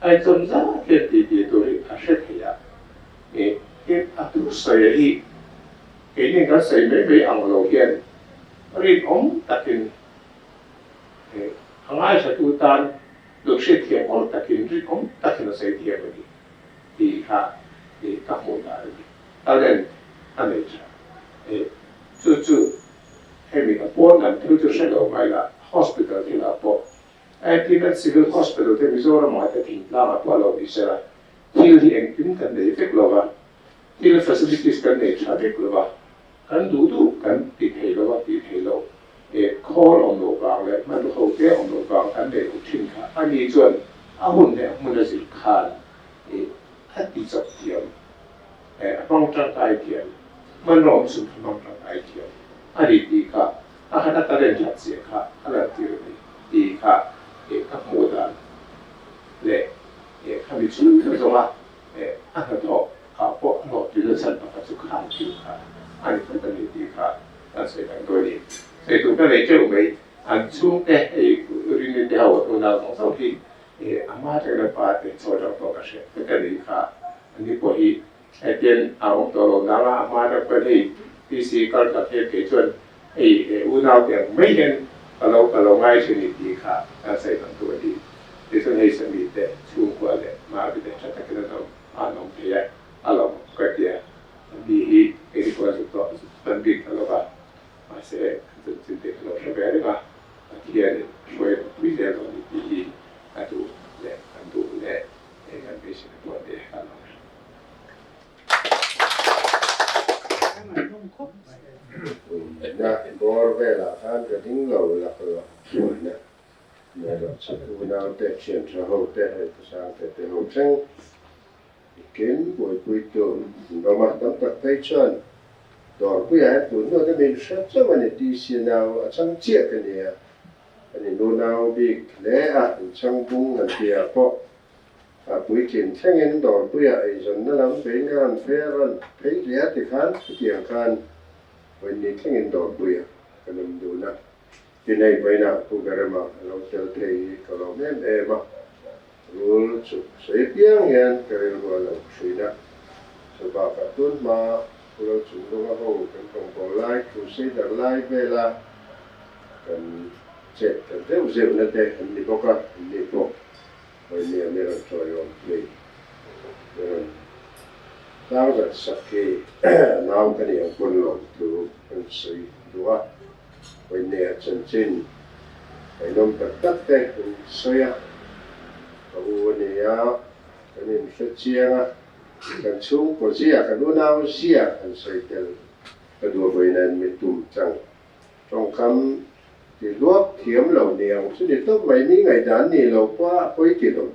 a inchawm zat hian ti ti tur hi a hre thei a, tin a thusawi hi Keini kan sawi mai mai ang lo hian rinawm takin a ngaithla tan lo hriatthiam awm takin rinawm takin a sawi thiam a ni tih kha ka hmuh dan a ni. Talent a nei tha. Chu chu hemi a pawn lam thil chu hre lo mai la, hospital thilah pawh Antimen Civil Hospital te Mizoramah te thingtlangah pawh a lo ni sela, thil hi engkim kan nei vek lo va, Thil facilities kan nei tha vek lo va, kan duh duh kan ti thei lo va, tih thei lo khawl awm loh vang leh hmanraw ho te awm loh vang kan nei loh thin kha a ni chuan a hun leh a hmun a zir khan a ti chawp thiam, a hmang tangkai thiam, hmanraw awm chhun kha hmang tangkai thiam a ni tih kha a han a talent that zia kha a lantir a ni tih kha ka hmuh dan leh khami chhung zawng a a hnathawh ah pawh a hlawhtling na chhan pakhat chu khan thil kha a ni tlat a ni tih kha kan sawi dang dawn a ni. Sawi tur ka nei teuh mai, an chhungte hei Rini te ho tunah zawng zawng hi a hma atangin a pa te chaw dang pawh ka hriat vek a ni kha, ani pawh hi hetian a awm tawh lo nang a, a hma atang pawn hei PC kal tak hian kei chuan hei unau te ang mai hian ka lo ka lo ngai thin i tih kha kan sawi dang tur a ni. Tichuan hei Sami te chhungkua leh Mavi te tha takin an awm an awm thei a, a lo ka ti a, mi hi kei pawh an zuk tawh tan bik ta lova, mahse an chanchin te ka lo hre ve reng a, Pathianin a hruai a pui zel dawn ni tih hi ka duh leh kan duh leh hei kan beiseina pawh te ka lo hre. Na bawr velah khan ka ding lo laklawh thin a. Unaute, thian tha ho te, hei Pasangte te ho thleng Kin buaipuitu ram a tam tak phei chuan Dawrpuiah hian tun hnu te min hre chauh a ni TC nau a chang chiah ka nia. A ni nu nau bik hle a, inchang bung han ti ah pawh a puitlin thlengin Dawrpuiah eizawnna lam beiin ka rawn phei a, rawn phei hle a tikhan chutiang khan vawiin thlengin Dawrpuiah kan awm dun a. Tin hei vawiinah Pu Berema a lo tel thei hi ka lawm em em a, rul chuk sawi apiang hian ka rilru a lo thin a, chu bakah tun hma Pu Lo Chung Lunga ho kan tawngbawl lai, Crusader lai vela kan chet ta zeuh zeuhna te an ni bawk a, an ni pawh vawinia mi rawn tawiawm thei, mi rawn tlangzat sak hi nau ka nih ang pawn lawmthu kan sawi duh a. Vawinia chanchin ngaihnawm tak tak te kan sawi a, ka u a ni a, kan inhre chiang a, kan chhungkaw zia, kan unau zia kan sawi tel ka duh vawiin mi tum chang tawngkam ti hluak thiam lo ni ang chu ni tawp mai, mi ngaihdan ni lo pawh a pawi ti lo.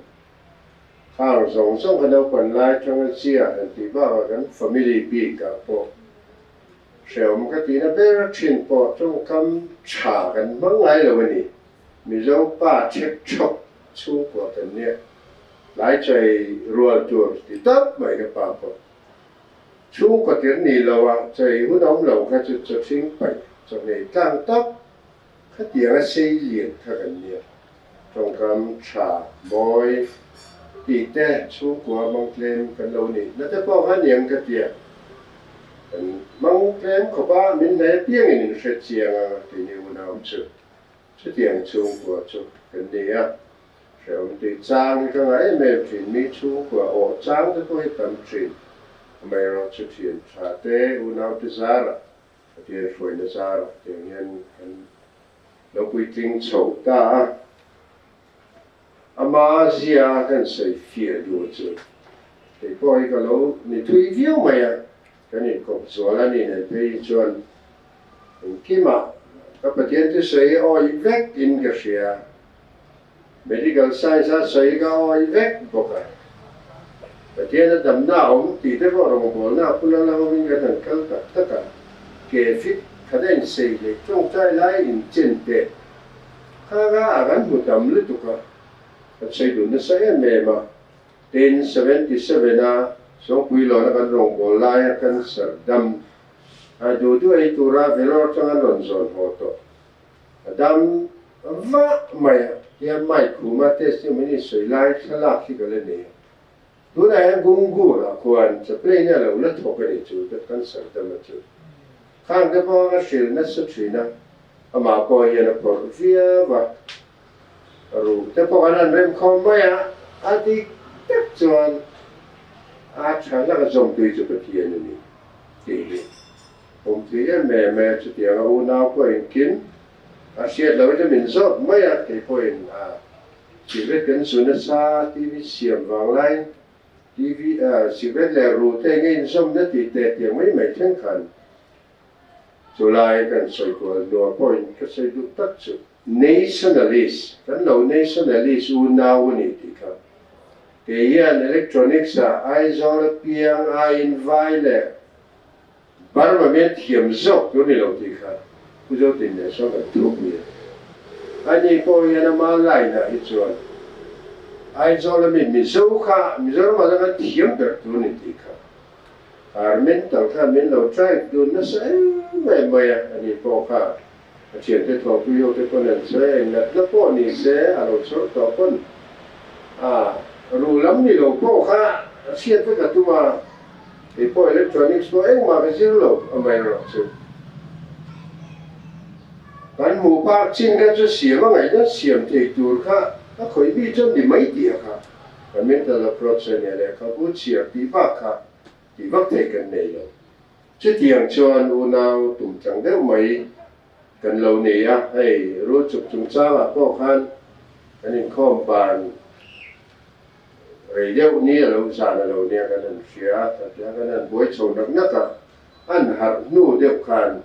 Khang zawng zawng kha naupan lai tanga zia han tih bakah kan family bik ah pawh Hreawm ka tihna ber thin pawh tawngkam tha kan hmang ngai lo a ni. Mizo pa chhek chhawk chhungkua kan nia. Tlai chei rual tur ti tawp mai ka pa pawh. Chhungkaw tir ni lo a chei hun awm lo kha chu chaw thing paih chaw nei tlang tawp khatiang a sei lian kha kan nia. Tawngkam tha mawi tih te chhungkua hmang tlem kan lo nih na te pawh kha niang ka tia. Kan hmang tlem khawp a, min hnai apiangin in hre chiang a tini unau chu chutiang chhungkua chu kan ni a. Hrehawm tih chang hi ka ngah em em thin, mi chhungkua awh chang te pawh hi tam thin. Amaherawhchu thian tha te unau te zarah Pathian hruaina zarah tiang hian kan lo puitling chho ta a, ama zia kan sawi fiah duh chu kei pawh hi ka lo ni thui viau mai a, kan inkawp zual a ni nen phei hi chuan engkimah ka Pathian thusawi hi awih vek in ka hria, medical science a sawi hi ka awih vek bawk a, Pathian a damna a awm tih te pawh rawngbawlna a pula la hovin kan han kal tak tak a, ke fit khat a insei leh tawngtai lai inchen teh kha kha a kan hmu tam lutuk a, kan sawi dun nasa em em a. Tin, 77 a Sawngpuilawna kan rawngbâwl laia cancer dam a duh duh ei tura Vellore atanga an rawn zawn haw tawh. A dam vah mai a, tia mic khuma testimony sawi lai thlalak hi ka la nei a. Tunah hian Gungur ah khuan chaplain a lo la thawk a ni chu ka cancer dam a chu. Khang te pawh a hrilh nasa thin a, amah pawh hian a phawrh viau a. Ruh te pawh an han rem khawm mai a, a dik tak chuan a tha laka zawmtui chu Pathian a ni tih hi awmtui em em e. Chutiang a unau pawh engkim a hriat loh chu min zawt mai a, kei pawhin a Cigarette kan zu nasa, TV siam vang laiin TV cigarette leh ruh te enge inzawmna tih teh tiang mai mai thleng khan chulai kan sawi kual hnuah pawhin ka sawi duh tak chu Nationalist, kan lo nationalist unau a ni tih kha kei hian electronics ah Aizawl apiang aiin vai leh Burma mian thiam zawk tur ni lo tih kha Pu Zotin nen sawn kan thuk nia. Ani pawh hian ama line ah hi chuan Aizawl ami Mizo kha Mizoram ah chuan kan thiam ber tur ni tih kha Ar mental khan min lo drive dun nasa em em mai a, ani pawh kha a thiante thawhpui ho te pawn an sawi a, eng natna pawh ni se a lo chawr tawh pawn a ru lam ni lo pawh kha a hriat vek a tum a. Kei pawh electronics pawh engmah ka zir lo amaherawhchu kan hmuh phak chin kha chu siam a ngaihna siam thei tur kha a khawih mi chuan ni mai tih a kha kan mental approach a nia lehkhabu chhiar tih bak kha tih vak thei kan nei lo. Chutiang chuan unau tum tlang deuh mai kan lo nei a, hei rul chuk chungchangah pawh khan kan inkhawm ban Rei deuh ni a lo zan a lo nia kan han hria a, tia kan han buai chho nak nak a, an harh hnu deuh khan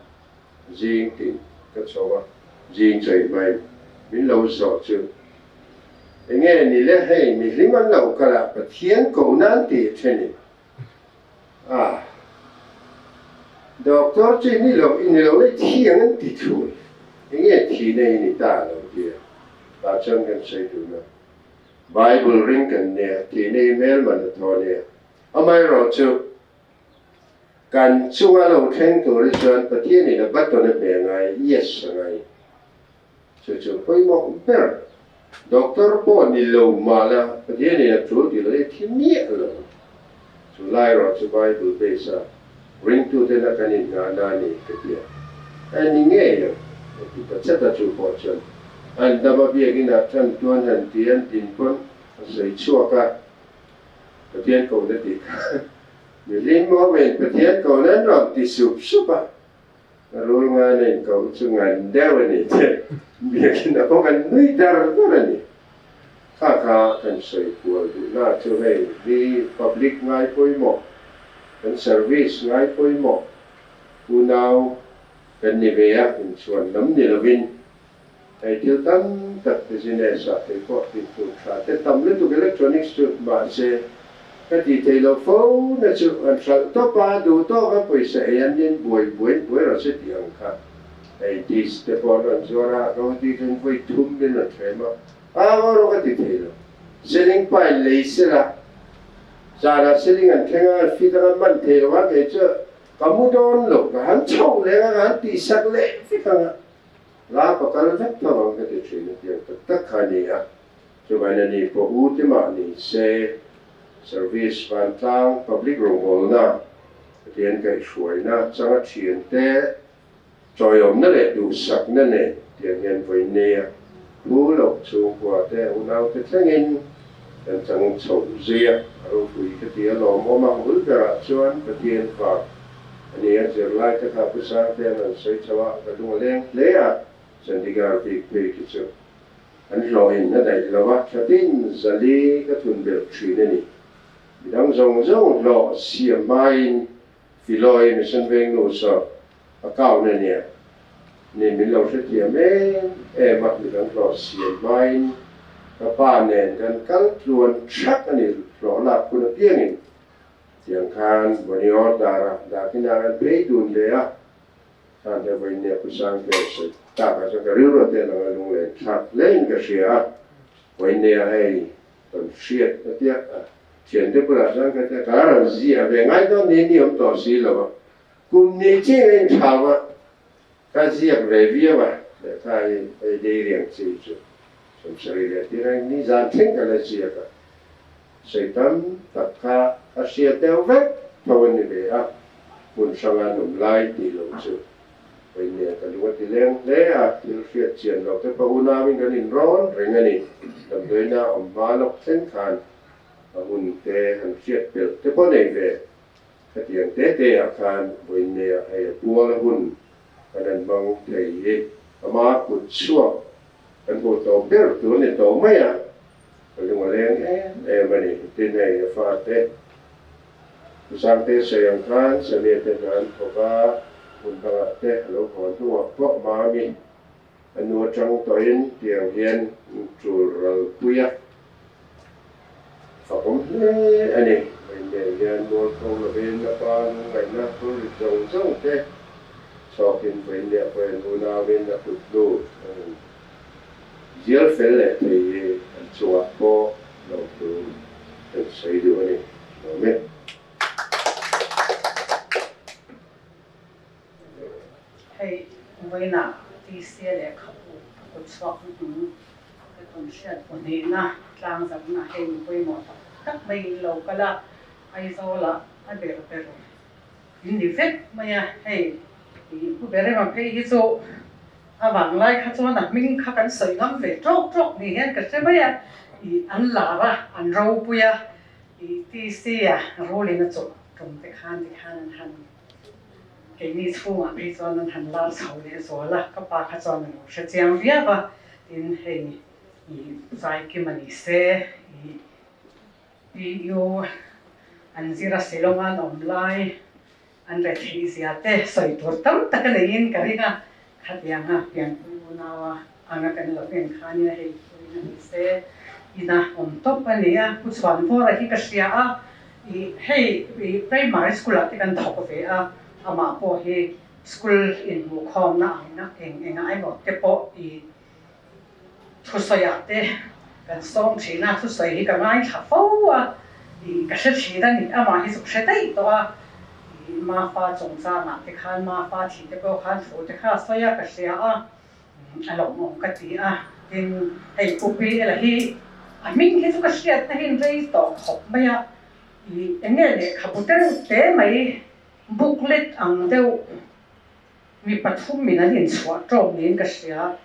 zing tin ka chho a, zing chei hmain min lo zawh chu. Enge ni le hei mihlim an lo kal a Pathian ko nan ti thenin a Doctor chu ni lo i ni lo le thiang an ti thul enge thi nei ni ta lo tia tah chuan kan sawi dun a Bible ring kan nia thi nei hmel man a thaw nia amaherawhchu Kan chunga lo thleng tur hi chuan Pathianin a button a hmeh a ngai, yes a ngai. Chu chu pawimawh ber. Doctor pawh ni lo mah la Pathianin a tul ti lo hi thi miah lo. Chu lai erawh chu Bible base a ringtuten a kan innghahna a ni ka ti a. A ni ngei lo, a ti ta chat a chu pawh chuan an dam a biakinah tan tuan han ti an din pawn a sawi chhuak a. Pathian kohna tih kha mihlim awmin Pathian kohna an rawn ti sup sup a, rul ngan a inkoh chu ngan deuh a ni che, biakinn a pawh kan nui dar dar a ni. Kha kha kan sawi kual duhna chu hei hi public ngai pawimawh, kan service ngai pawimawh, unau kan ni ve a, inchhuan lam ni lovin Hei thil tam tak business ah kei pawh tih tur tha te tam lutuk electronics chu mahse ka tih theih loh fo na chu an hralh tawp a, duh tawk a pawisa ei an nin buai buai in buai rawh se tih ang kha hei dish te pawh an rawn zuar a, ka uti chuan vawi thum min rawn thlem a, a ngaw rawh ka ti thei lo selling pile lei sela zanah selling an thleng a, an fit anga man thei lo a kei chu ka mu dawn lo ka han chho leh anga ka han tihsak leh vek anga. La ka kal vek tho ang ka ti thin a tiang tak tak kha a ni a, chuvain a ni pawh u te mah ni se service vantlang public rawngbawlna Pathian kaihhruaina changa thian te chawiawmna leh duhsakna nen tiang hian vawi nia thu loh chhungkua te unau te thlengin kan chang chho zui a, a ropui ka ti a lawmawm a, bul berah chuan Pathian vang A ni a, zirlai te kha Pu Sangtean an sawi chho a, ka lung a leng hle a, Chandigarh bik phei khi chu an hlawhin a daih lo a, thlatin zali ka thun belh thin a ni. Midang zawng zawng hlawh siam hmain Filawi Mission Vengnu saw account a nia, ni min lo hrethiam em em a, midang hlawh siam hmain ka pa nen kan kal tluan thak a ni, hlawh lak hun apiangin. Tiang khan Bonior dara Dakin ah an phei dun ve a, khan te vawiin nia Pu Sangte a sawi tak ah chuan ka rilru te lang a lunglen thlak hle in ka hria a, vawiin nia hei kan hriat a tia a thian te bulah chuan ka tia ka la rawn ziah ve ngai dawn ni ni awm tawh si lo a, kum ni ching a inthlau a ka ziak ve viau a, lehkha hi hei deiriang chi chu 70 leh tireng ni zan thleng ka la ziak a. Sawi tam tak kha a hriat deuh vek tho a ni ve a, hmun hranga an awm lai tih loh chu Vawinia ka lung a ti leng hle a, thil hriat chian loh te pawh unauin kan inrawn reng a ni. Damdawiina awm hma lawk thleng khan a hun te han hriat pelh te pawh nei ve. Khatiang te te ah khan Vawinia hei a pual a hun kan han hmang thei hi ama kut chhuak kan hmuh tawh ber tur ni tawh mai a. Ka lung a leng em em a ni. Tin hei a fate Pu Sangte sawi ang khan Samia te hna an thawk a, hmun dangah te a lo haw hnuah pawh Mami a nu atang tawhin tiang hian tul ral pui a fakawm hle a ni. Vawiin hian mualpho lovin a pa lungngaihna phurrit zawng zawng te chhawkin vawiin leh pawhin unauin a kut hnu a rawn Zial fel leh thei hi an chungah pawh lo thu kan sawi duh a ni. Lawm e. Hei vawiinah TCA lehkhabu a kut chhuak hnuhnung ka tawn hriat pahnihna tlangzarhna hei mi pawimawh tak tak mai in lo kal a, Aizawlah a ber ber in ni vek mai a, hei Pu Berema phei hi chu A vanglai kha chuan a hming kha kan sawi ngam ve tawk tawk ni hian ka hre mai a, ih an lar a, an ropui a, ih TC a rulin a chawh tum te khan ti khan an han keini chhungah phei chuan an han lar chho leh zual a, ka pa kha chuan a lo hre chiang viau a, tin hei ih zaikim a ni se, ih PU an zir a Shillong-a an awm lai An retheih zia te sawi tur tam tak a neiin ka ring a, khatianga pianpui unaua anga kan lo en khanin a hei pui na ni se. ina awm tawp a ni a. Pu Chhuanvawra hi ka hria a, i hei i primary school ah te kan thawk ve a, amah pawh hi school inhmuhkhawmna ang eng engah emaw te pawh i Thusawiah te kan sawm thin a, thusawi hi ka ngaithla fo a, ih ka hre thin a ni, amah hi chu ka hre daih tawh a, ih Mafa chungchangah te khan Mafa thih te pawh khan thu te kha a sawi a, ka hria a, a lawmawm ka ti a, tin hei Pu Pi Ela hi a hming hi chu ka hriatna hi rei tawh khawp mai a, ih eng nge lehkhabu tereuh te mai booklet ang deuh Mi pathum min an inchhuah ṭawk niin ka hria.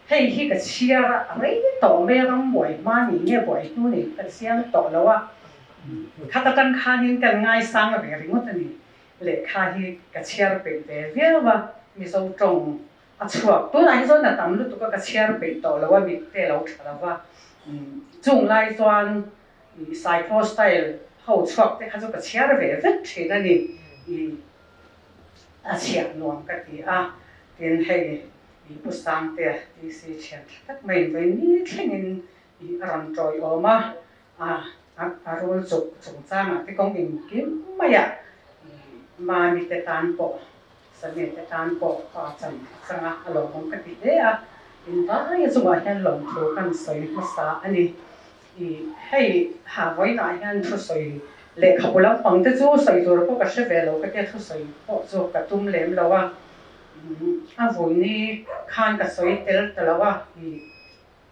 Hei hi ka chhiar a, a rei tawh mai a, ram buai hma ni nge buai hnu ni ka chiang tawh lo a. Khat atang khanin kan ngaisang ve ringawt a ni. Lehkha hi ka chhiar peih ve viau a, Mizo ṭawng a chhuak. Tunah hi chuan a tam lutuk a, ka chhiar peih tawh lo a, mitte a lo ṭha lo va. Chung lai chuan Cyclo style ho chhuak te kha chu ka chhiar ve vek ṭhin a ni. A chhiah nuam ka ti a, tin hei i Pu Sangtea TC thian tha tak mai in vawi ni thlengin i a rawn tawiawm a, a a rul chuk chungchangah te kawng engkim maiah i Mami te tan pawh Sami te tan pawh pa chan chang a, a lawmawm ka ti hle a, in vaia chungah hian lawmthu kan sawi hmasa a ni. I hei ha vawiinah hian thusawi lehkhabu lampang te chu sawi tur pawh ka hre ve lo ka tia thusawi pawh chu ka tum lem lo a, a vawiini khan ka sawi tel ta lo a, i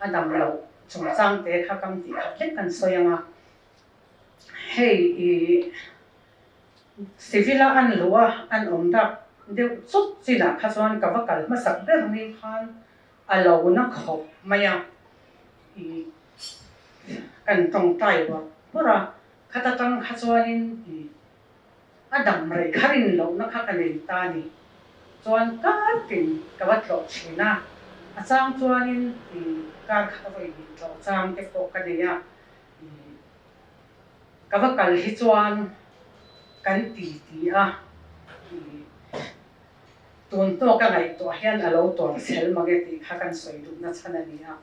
a dam loh chungchang te kha kam tih khat lek kan sawi ang a, hei i civil a an luh a an awm dak deuh chawt chinah kha chuan ka va kal hmasak ber ni khan a lo na khawp mai a, i kan tawngtai bawrh bawrh a, khata tang kha chuanin i a dam rei kha rin lohna kha ka nei ta a ni. Chuan kar tin ka va tlawh thin a, a chang chuanin i kar khat a vawi hnih tlawh chang te pawh ka nei a, i ka va kal hi chuan kan ti ti a, i Tun tawk a ngaihtuah hian a lo tuar chhel mang e tih kha kan sawi duhna chhan a ni a.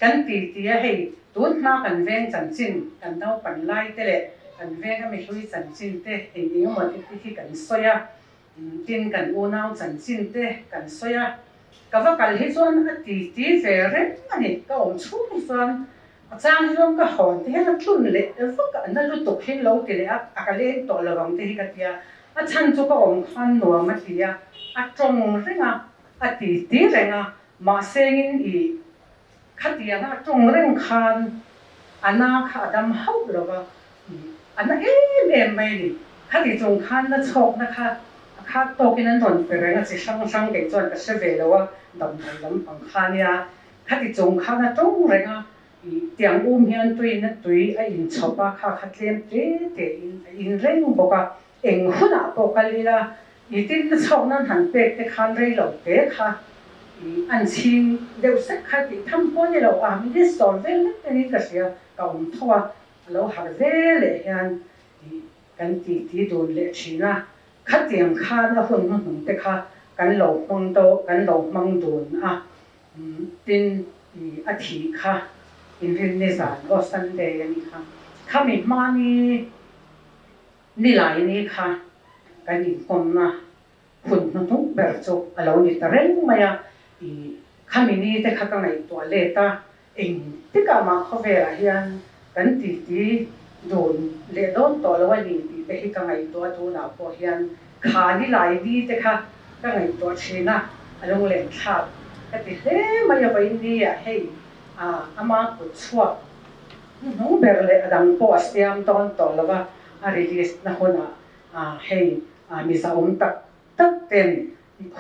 Kan ti ti a, hei tun hma kan veng chanchin, kan naupan lai te leh kan venga mihlui chanchin te eng eng emaw te te hi kan sawi a, tin kan unau chanchin te kan sawi a. Ka va kal hi chuan a ti ti ve reng a ni, ka awm chhung hi chuan a chang hi chuan ka hawn te hian a tlun leh vak a, na lutuk hi lo ti leh a, a ka leng tawh lo ang te hi ka ti a. A chhan chu ka awm khan nuam a ti a, a tawng reng a, a ti ti reng a, mahsengin i khatianga a tawng reng khan a na kha a dam hauh lo va, i a na em em mai a ni. Khati chung khan na chhawkna kha a khat tawkin an rawn pe reng a, chi hrang hrang kei chuan ka hre ve lo a, damdawi lampang kha nia, khati chung khan a tawng reng a, I tiang um hian tuiin a tui a inchhawp a, kha kha tlem te te in a in reng bawk a, eng hunah pawh kal ila i tin na chhawk nan han pek te khan rei lo te kha i an chhing deuh sek kha tih tham pawh a ni lo a, min install vel lek te niin ka hria, ka awm tho a, a lo harh ve leh hian i kan ti ti dun leh thin a, khatiang khan a hun hnuhnung te kha kan lo hmang deuh kan lo hmang dun a. Tin, i a thih kha inrinni zan aw Sunday a nih kha. Khami hmani nilai ni kha kan inkawmna hun hnuhnung ber chu a lo ni ta reng mai a. I khami ni te kha ka ngaihtuah let a, engtikah mah khawvelah hian kan titi dun leh dawn tawh lo a ni tih te hi ka ngaihtuah a, tunah pawh hian kha nilai ni te kha ka ngaihtuah thin a, a lunglen thlak ka ti hle mai a, vawiin ni ah hei ama kut chhuak hnuhnung ber leh a dang pawh a siam dawn tawh lo a, a release na hunah hei mizaawm tak tak ten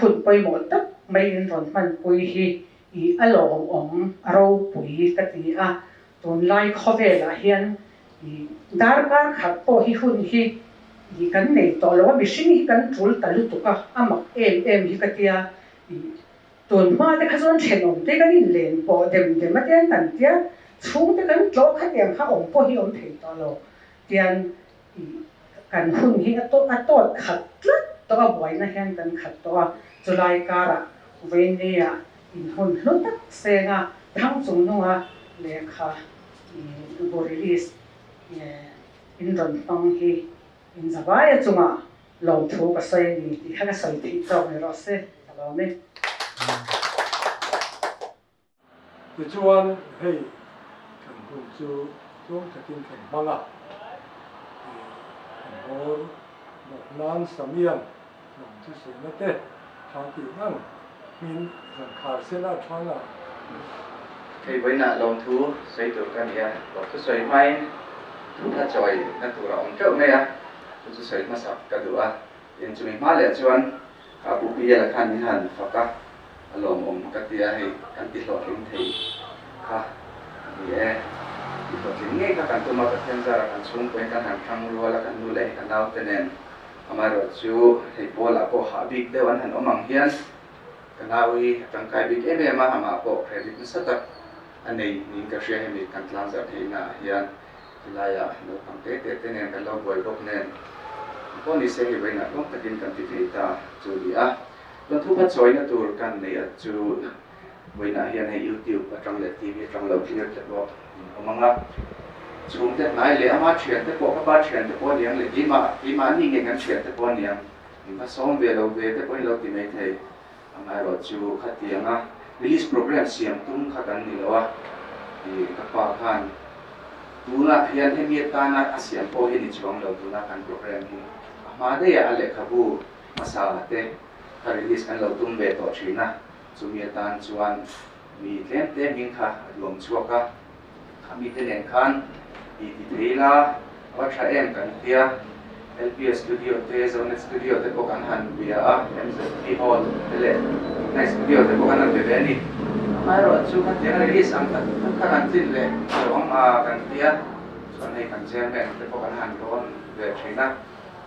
hun pawimawh tak mai in rawn hmanpui hi i a lawmawm a ropui ka ti a. Tunlai khawvelah hian i darkar khat pawh hi hun hi i kan nei tawh lo a, mihring hi kan tul ta lutuk a, a mak em em hi ka tia. I tun hma te kha chuan thenawm te kan inlen pawh dem dem a tian kan tia, chhung te kan tlawh khatiang kha awm pawh hi awm thei tawh lo tian i kan hun hi a a tawt khat tlat tawh a, buaina hian kan khat tawh a, chulai karah vawinia inhun hlu tak senga thang chung nunga lehkha. Bu release in rawn hmang hi in zavaia chungah lawmthu ka sawi a ni tih kha ka sawi theih tawk ni rawh se ka lawm e. Tichuan hei kan hun chu tlawm takin kan hmang a, kan hawr bawk nan Samian lawm chu sawina te tha tih ngang hmin zan khar sela thang a. Hei vawiinah lawmthu sawi tur ka ni a, lawmthu sawi hmain thutha chawi na tur a awm teuh mai a, chu chu sawi hmasak ka duh a. Tin, chumi hma leh chuan ka pu Piala khan min han fak a, a lawmawm ka ti a, hei kan ti hlawhtling thei kha a ni e. Ti hlawhtling ngei kha kan tum a, Pathian zara kan chhungpuiin kan han hrang rual a, kan nu leh hei ka naute nen amaherawh chu hei pawlah pawh hah bik deuh an han awm ang hian ka nau hi a tangkai bik em em a, amah pawh credit nasa tak a nei niin ka hria hemi kan tlangzarh theihnaah hian. Tilaiah naupang te te te nen kan lo buai bawk nen pawh ni se hei vawiinah tlawm takin kan ti thei ta chu a ni a. Chuan thupa chawina tur kan nei a chu vawiinah hian hei YouTube atang leh TV atang lo clear te pawh in awm ang a. Chhungte hnai leh ama thiante pawh ka pa thiante pawh aniang leh keimah keimahni nge kan thiante pawh aniang in va sawm ve lo ve te pawhin lo ti mai thei. Amaherawh chu khatianga release program siam tum kha kan ni lo a, i ka pa khan tunah hian hemi atana a siam pawh hi ni chuang lo tuna kan program hi a hma daih a lehkhabu hmasa te kha release kan lo tum ve tawh thin a, chumi atan chuan mi tlem te hming kha a duang chhuak a. A mite nen khan ti ti thei ila a va tha em kan tia. LPS Studio te, Zonet Studio te pawh kan han bia a, MZP Hall te leh Ignite Studio te pawh kan han be ve a ni. Amaherawh chu khatiang a release ang tak tak kha kan tlin leh lo ang a kan tia, chuan hei kan chairman te pawh kan han rawn ve thin a,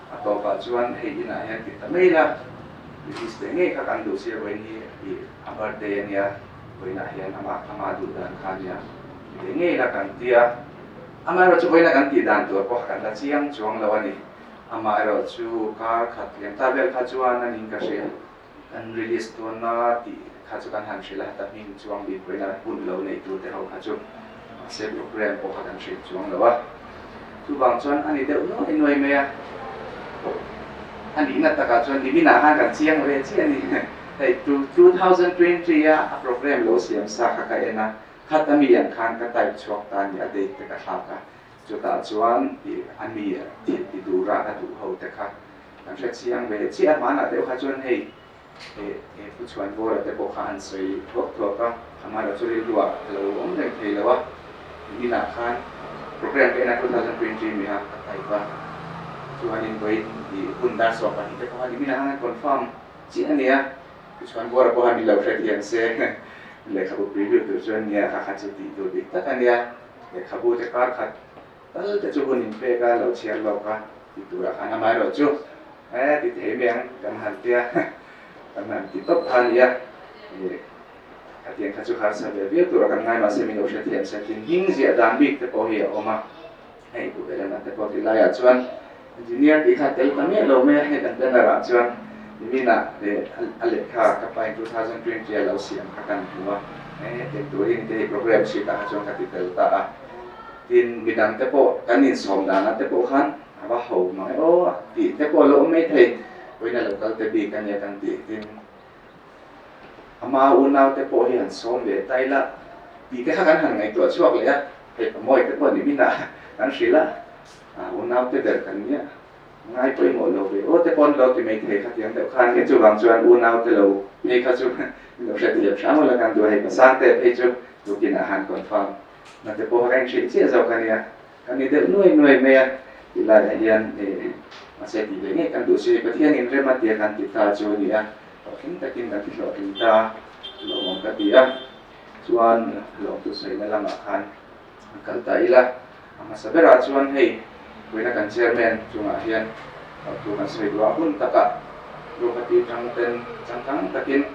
a tawpah chuan hei inah hian ti ta mai ila, release leh ngei kha kan duh sia vawiin hi a birthday a nia. Vawiinah hian amah amah duh dan kha nia ti ve ngei la kan ti a, amaherawh chu vawiina kan tih dan tur pawh kan la chiang chuang lo a ni. Amaherawh chu kar khat liam ta vel kha chuan a ning ka hria, kan release dawn a tih kha chu kan han hrilh a, heta hming chuang bik vawiina hun lo nei tur te ho kha chu mahse program pawh kha kan hrilh chuang lo a. Chuvang chuan a ni deuh nuai nuai mai a, a nihna takah chuan niminah khan kan chiang ve chiah a ni. Hei 2020 a a program lo siam sa kha ka en a, khat a mi ang khan ka type chhuak ta a ni, a date te ka thlak a, chutah chuan ih a mi thil ti tura a duh ho te kha kan hre chiang ve chiah a, hmanah deuh kha chuan hei he he Pu Chhuanvawra te pawh kha an sawi thuak thuak a, amaherawh chu rilruah a lo awm reng thei lo a, niminah khan program ka en a 2020 mi kha ka type a, chuanin vawiin ih hun dar 12 te pawh kha niminah khan confirm Chiah a nia, Tichuan Bawra pawh han lo hrethiam se, lehkhabu preview tur chuan nia kha kha chu tih tur dik tak a nia, lehkhabu te kar khat tal te chu hun inpek a, lo chhiar lawk a ti turah khan amaherawh chu e ti thei mai ang kan han tia, kan han ti tawp kha a nia, ih khatiang kha chu harsa ve viau turah kan ngai mahse min lo hrethiam se tin hming ziah dan bik te pawh hi a awm a, hei duh ve lehna te pawh ti laiah chuan Engineer tih kha tel ta miah lo mai a, hei kan banner ah chuan nimin ah leh a lehkha ka pain 2020 a lo siam kha kan hmu a, hetiang tur hi ni te hei program sheet ah kha chuan ka ti tel ta a, tin midang te pawh kan insawm dan ah te pawh khan a va ho mang e aw tih te pawh a lo awm mai thei, vawiin a lo kal te bik a nia kan tih tin ama unau te pawh hi han sawm ve ta ila tih te kha kan han ngaihtuah chhuak leh a, hei pamawi te pawh nimin ah kan hrilh a. A unaute ber kan nia, ngai pawimawh lo ve aw te pawh an lo ti mai thei khatiang deuh khan nge chuvang chuan unaute lo phei kha chu min lo hrethiam hram ula kan duh a hei pasangte phei chu tukinah han confirm na te pawh kha ka inhrilh chiah zawk a nia kan ni deuh nuai nuai mai a ti laiah hian eh mahse tih ve ngei kan duh si Pathian in rem a tia kan ti ta chu a ni a hlawhtling takin kan ti hlawhtling ta lawmawm ka ti a chuan lawmtu sawina lamah khan An kal ta ila, a hmasa berah chuan hei vawiina kan chairman chungah hian tur kan sawi duh a, hun takah Guwahati tang ten changkang takin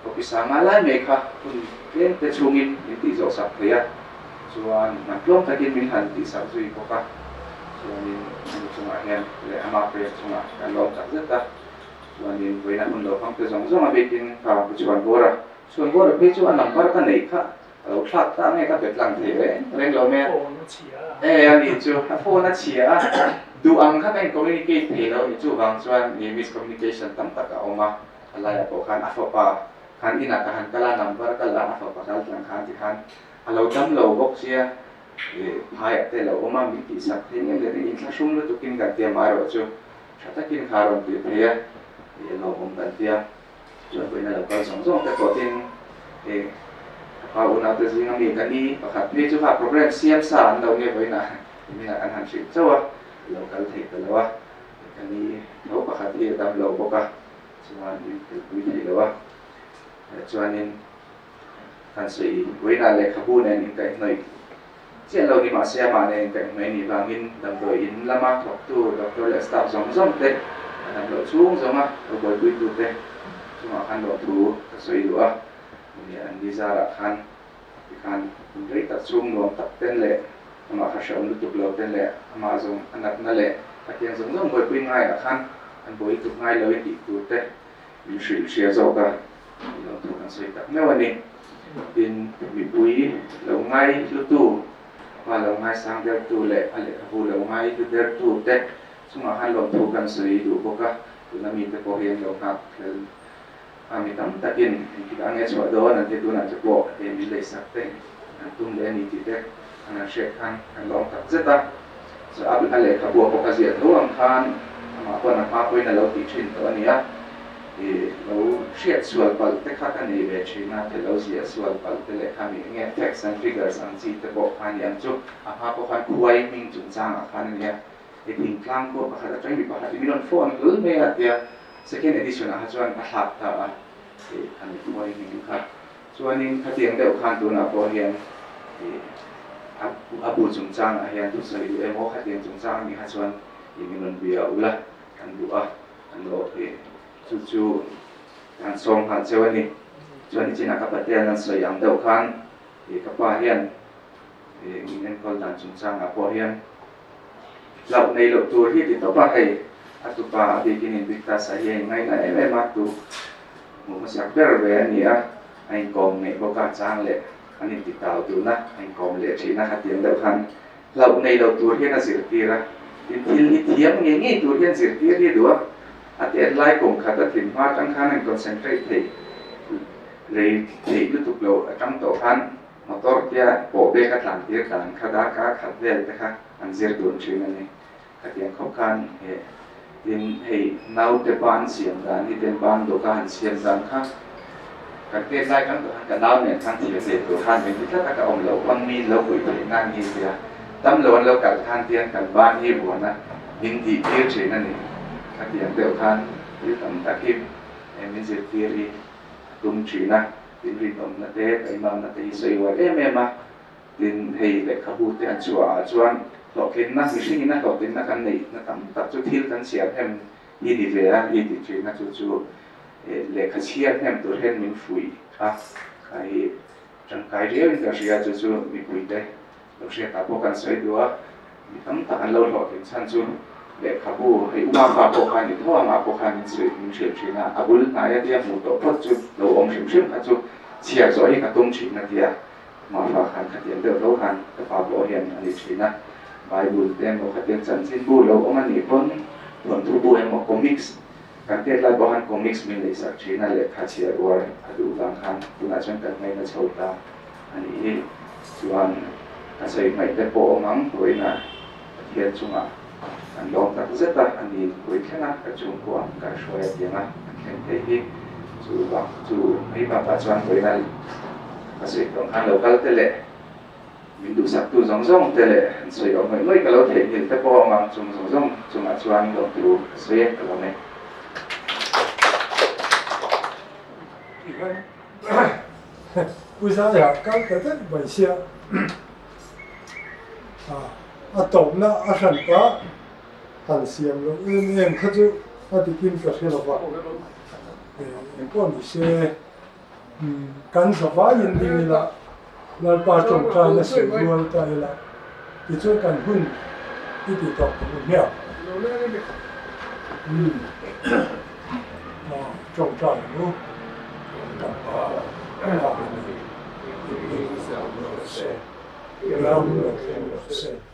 copy sanga lai mai kha hun tlem te chhungin min tih zawh sak thei a, chuan man tlawm takin min han tih sak zui bawk a, chuanin ani chungah hian leh ama prayer chungah kan lawm tak zet a, chuanin vawiina hun lo hmang te zawng zawng a bikin kha Pu Chhuanvawra, Chhuanvawra phei chu a number ka neih kha. A lo thlak ta nge ka bet lang thei reng reng lo mai a. E a nih chu a phone a chhia a, duh ang kha ka in communicate thei lo a ni chuvang chuan ih miscommunication tam tak a awm a, a laiah pawh khan a fapa khan inah ka han kal a number ka la a fapa kal tlang khan tikhan a lo dam lo bawk sia ih phaiah te a lo awm a min tihsak thei ngem leh inthlahrung lutukin kan tia amaherawh chu tha takin kha a rawn tih thei a ih a lawmawm kan tia. Chuan vawiin a lo kal zawng zawng te pawh tin hei ka pa unau te zinga mi ka ni pakhat phei chu kha program siam sa an lo nge vawiin ah nimin ah kan han hrilh chauh a, a lo kal thei ta lo a, ka ni tho pakhat hi a dam lo bawk a, chuan in telpui thei lo a, chuanin kan sawi vawiin ah lehkhabu nen inkaihhnawih chiah lo ni mahse amah nen inkaihhnawih anih vangin damdawi in lama thawktu doctor leh staff zawng zawng te a dam loh chhung zawnga lo buaipuitu te chungah khan lawmthu ka sawi duh a, ni an ni zarah khan tikhan hun rei tak chhung nuam tak ten leh amah kha hrehawm lutuk lo ten leh amah zawng a natna leh Pathian zawng zawng buaipui ngaiah khan an buai lutuk ngai lo in tih tur te min hrilh hria zawk a. Lawmthu kan sawi tak meuh a ni. Tin, mipui lo ngai hlutu, pa lo ngaisang dertu leh a lehkhabu lo ngai hlu dertu te chungah khan lawmthu kan sawi duh bawk a, tuna mite pawh hi an lo nghak fel a, mi tam takin engtik ah nge chhuah dawn an ti tunah te pawh hei min leisak te an tum leh a ni tih te an han hriat khan kan lawm tak zet a. Chu a lehkhabu a pawh ka ziah tho ang khan amah pawhin a hma pawhin a lo tih thin tawh a ni a. I lo hriat sual palh te kha ka nei ve thin a, ka lo ziah sual palh te leh kha mi enge facts and figures ang chi te pawh kha a ni ang chu. A hma pawh khan khuai hming chungchangah khan a nia, i thingtlang khua pakhat atang mi pakhat i min rawn phone hlul mai a tia second edition ah kha chuan a thlak ta a, i khami khuai hming kha. Chuanin khatiang deuh khan tunah pawh hian i a bu chungchangah hian thusawi duh emaw khatiang chungchang ami kha chuan i min rawn bia ula kan duh a. An lo awk chu chu an sawm nghal cheu a ni. Chuan nichinah ka patean an sawi ang deuh khan ih ka pa hian ih min enkawl dan chungchangah pawh hian hlauh nei loh tur hi ti tawp a, hei a tupa a bikin Invictus a hi a inngaina em em a, tu hmuh hmasak ber ve a ni a, a inkawm ngeih bawk a, chang leh an inti tau dun a, a inkawm leh thin a, khatiang deuh khan Hlauh nei lo tur hian a zirtir a, tin thil hi thiam ngei ngei tur hian zirtir hi a duh a, a tet lai kum khat a thin hma atang khan a in concentrate thei rei theih lutuk lo atang tawh khan motor tia pawh bek a tlan tir dan kha darkar khat vel te kha an zir dun thin a ni. Khatiang khawp khan he tin hei naute ban siam dan hi ten ban dawka han siam dan kha kan tet lai kan tawh khan ka nau nen khan thil ve tur khan min ti tlat a ka awm loh pawn mi lo puih theih nan hi tia dam lo an lo kalh khan tian kan ban hi buan a min tih tir thin a ni. Khatiang deuh khan thil tam tak hi min zirtir hi a tum thin a, tin rinawmna te taimamna te hi sawi uar em em a. Tin, hei lehkhabu te an chhuah ah chuan hlawhtlinna, mihringin a hlawhtlinna kan neihna tam tak chu thil kan chhiar hnem hi ni ve a, hi ti thin a, chu chu lehkha chhiar hnem tur hian min fuih a, kha hi tangkai riauin ka hria, chu chu mipuite lo hriatah pawh kan sawi duh a, mi tam tak an lo hlawhtlin chhan chu lehkhabu, hei uma fa pawh kha ni tho a, mah pawh khan min sawi min hrilh thin a, a bul hnaia tia hmuh tawh phawt chu lo awm hrim hrim kha chu chhiar zawh hi ka tum thin a tia. Mahfa khan khatiang deuh tho khan ka pa pawh hian a ni thin a, Bible te emaw khatiang chanchinbu lo awm a nih pawn thawnthu bu emaw comics kan tet lai pawh khan comics min lei sak thin a, lehkha chhiar uar a duh vang khan tunah chuan kan ngaina chho ta a nih hi. Chuan ka sawi hmaih te pawh awm ang vawiinah Pathian chungah kan lawm tak zet a, a ni pui thleng a, ka chhungkua kan hruai a tiang a, kan thleng thei hi chu bak chu mai bakah chuan vawiina ka sawi tawng khan lo kal te leh min duhsaktu zawng zawng te leh an sawi awm ngawih ngawih ka lo theihnghilh te pawh awm ang chung zawng zawng chungah chuan lawmthu ka sawi e ka lawm e. Tikhan Pu Zaia kal ta daih mai sia. A tawpna a hran pah han siam loh em em kha chu a dikin ka hre lo va, engpawh ni se kan zavaiin ding ila Lalpa tawngtaina sawi rual ta ila tichuan kan hun i ti tawp ang u hmiang. Tawngtai ang u. rawh se, i ram lo thleng rawh se.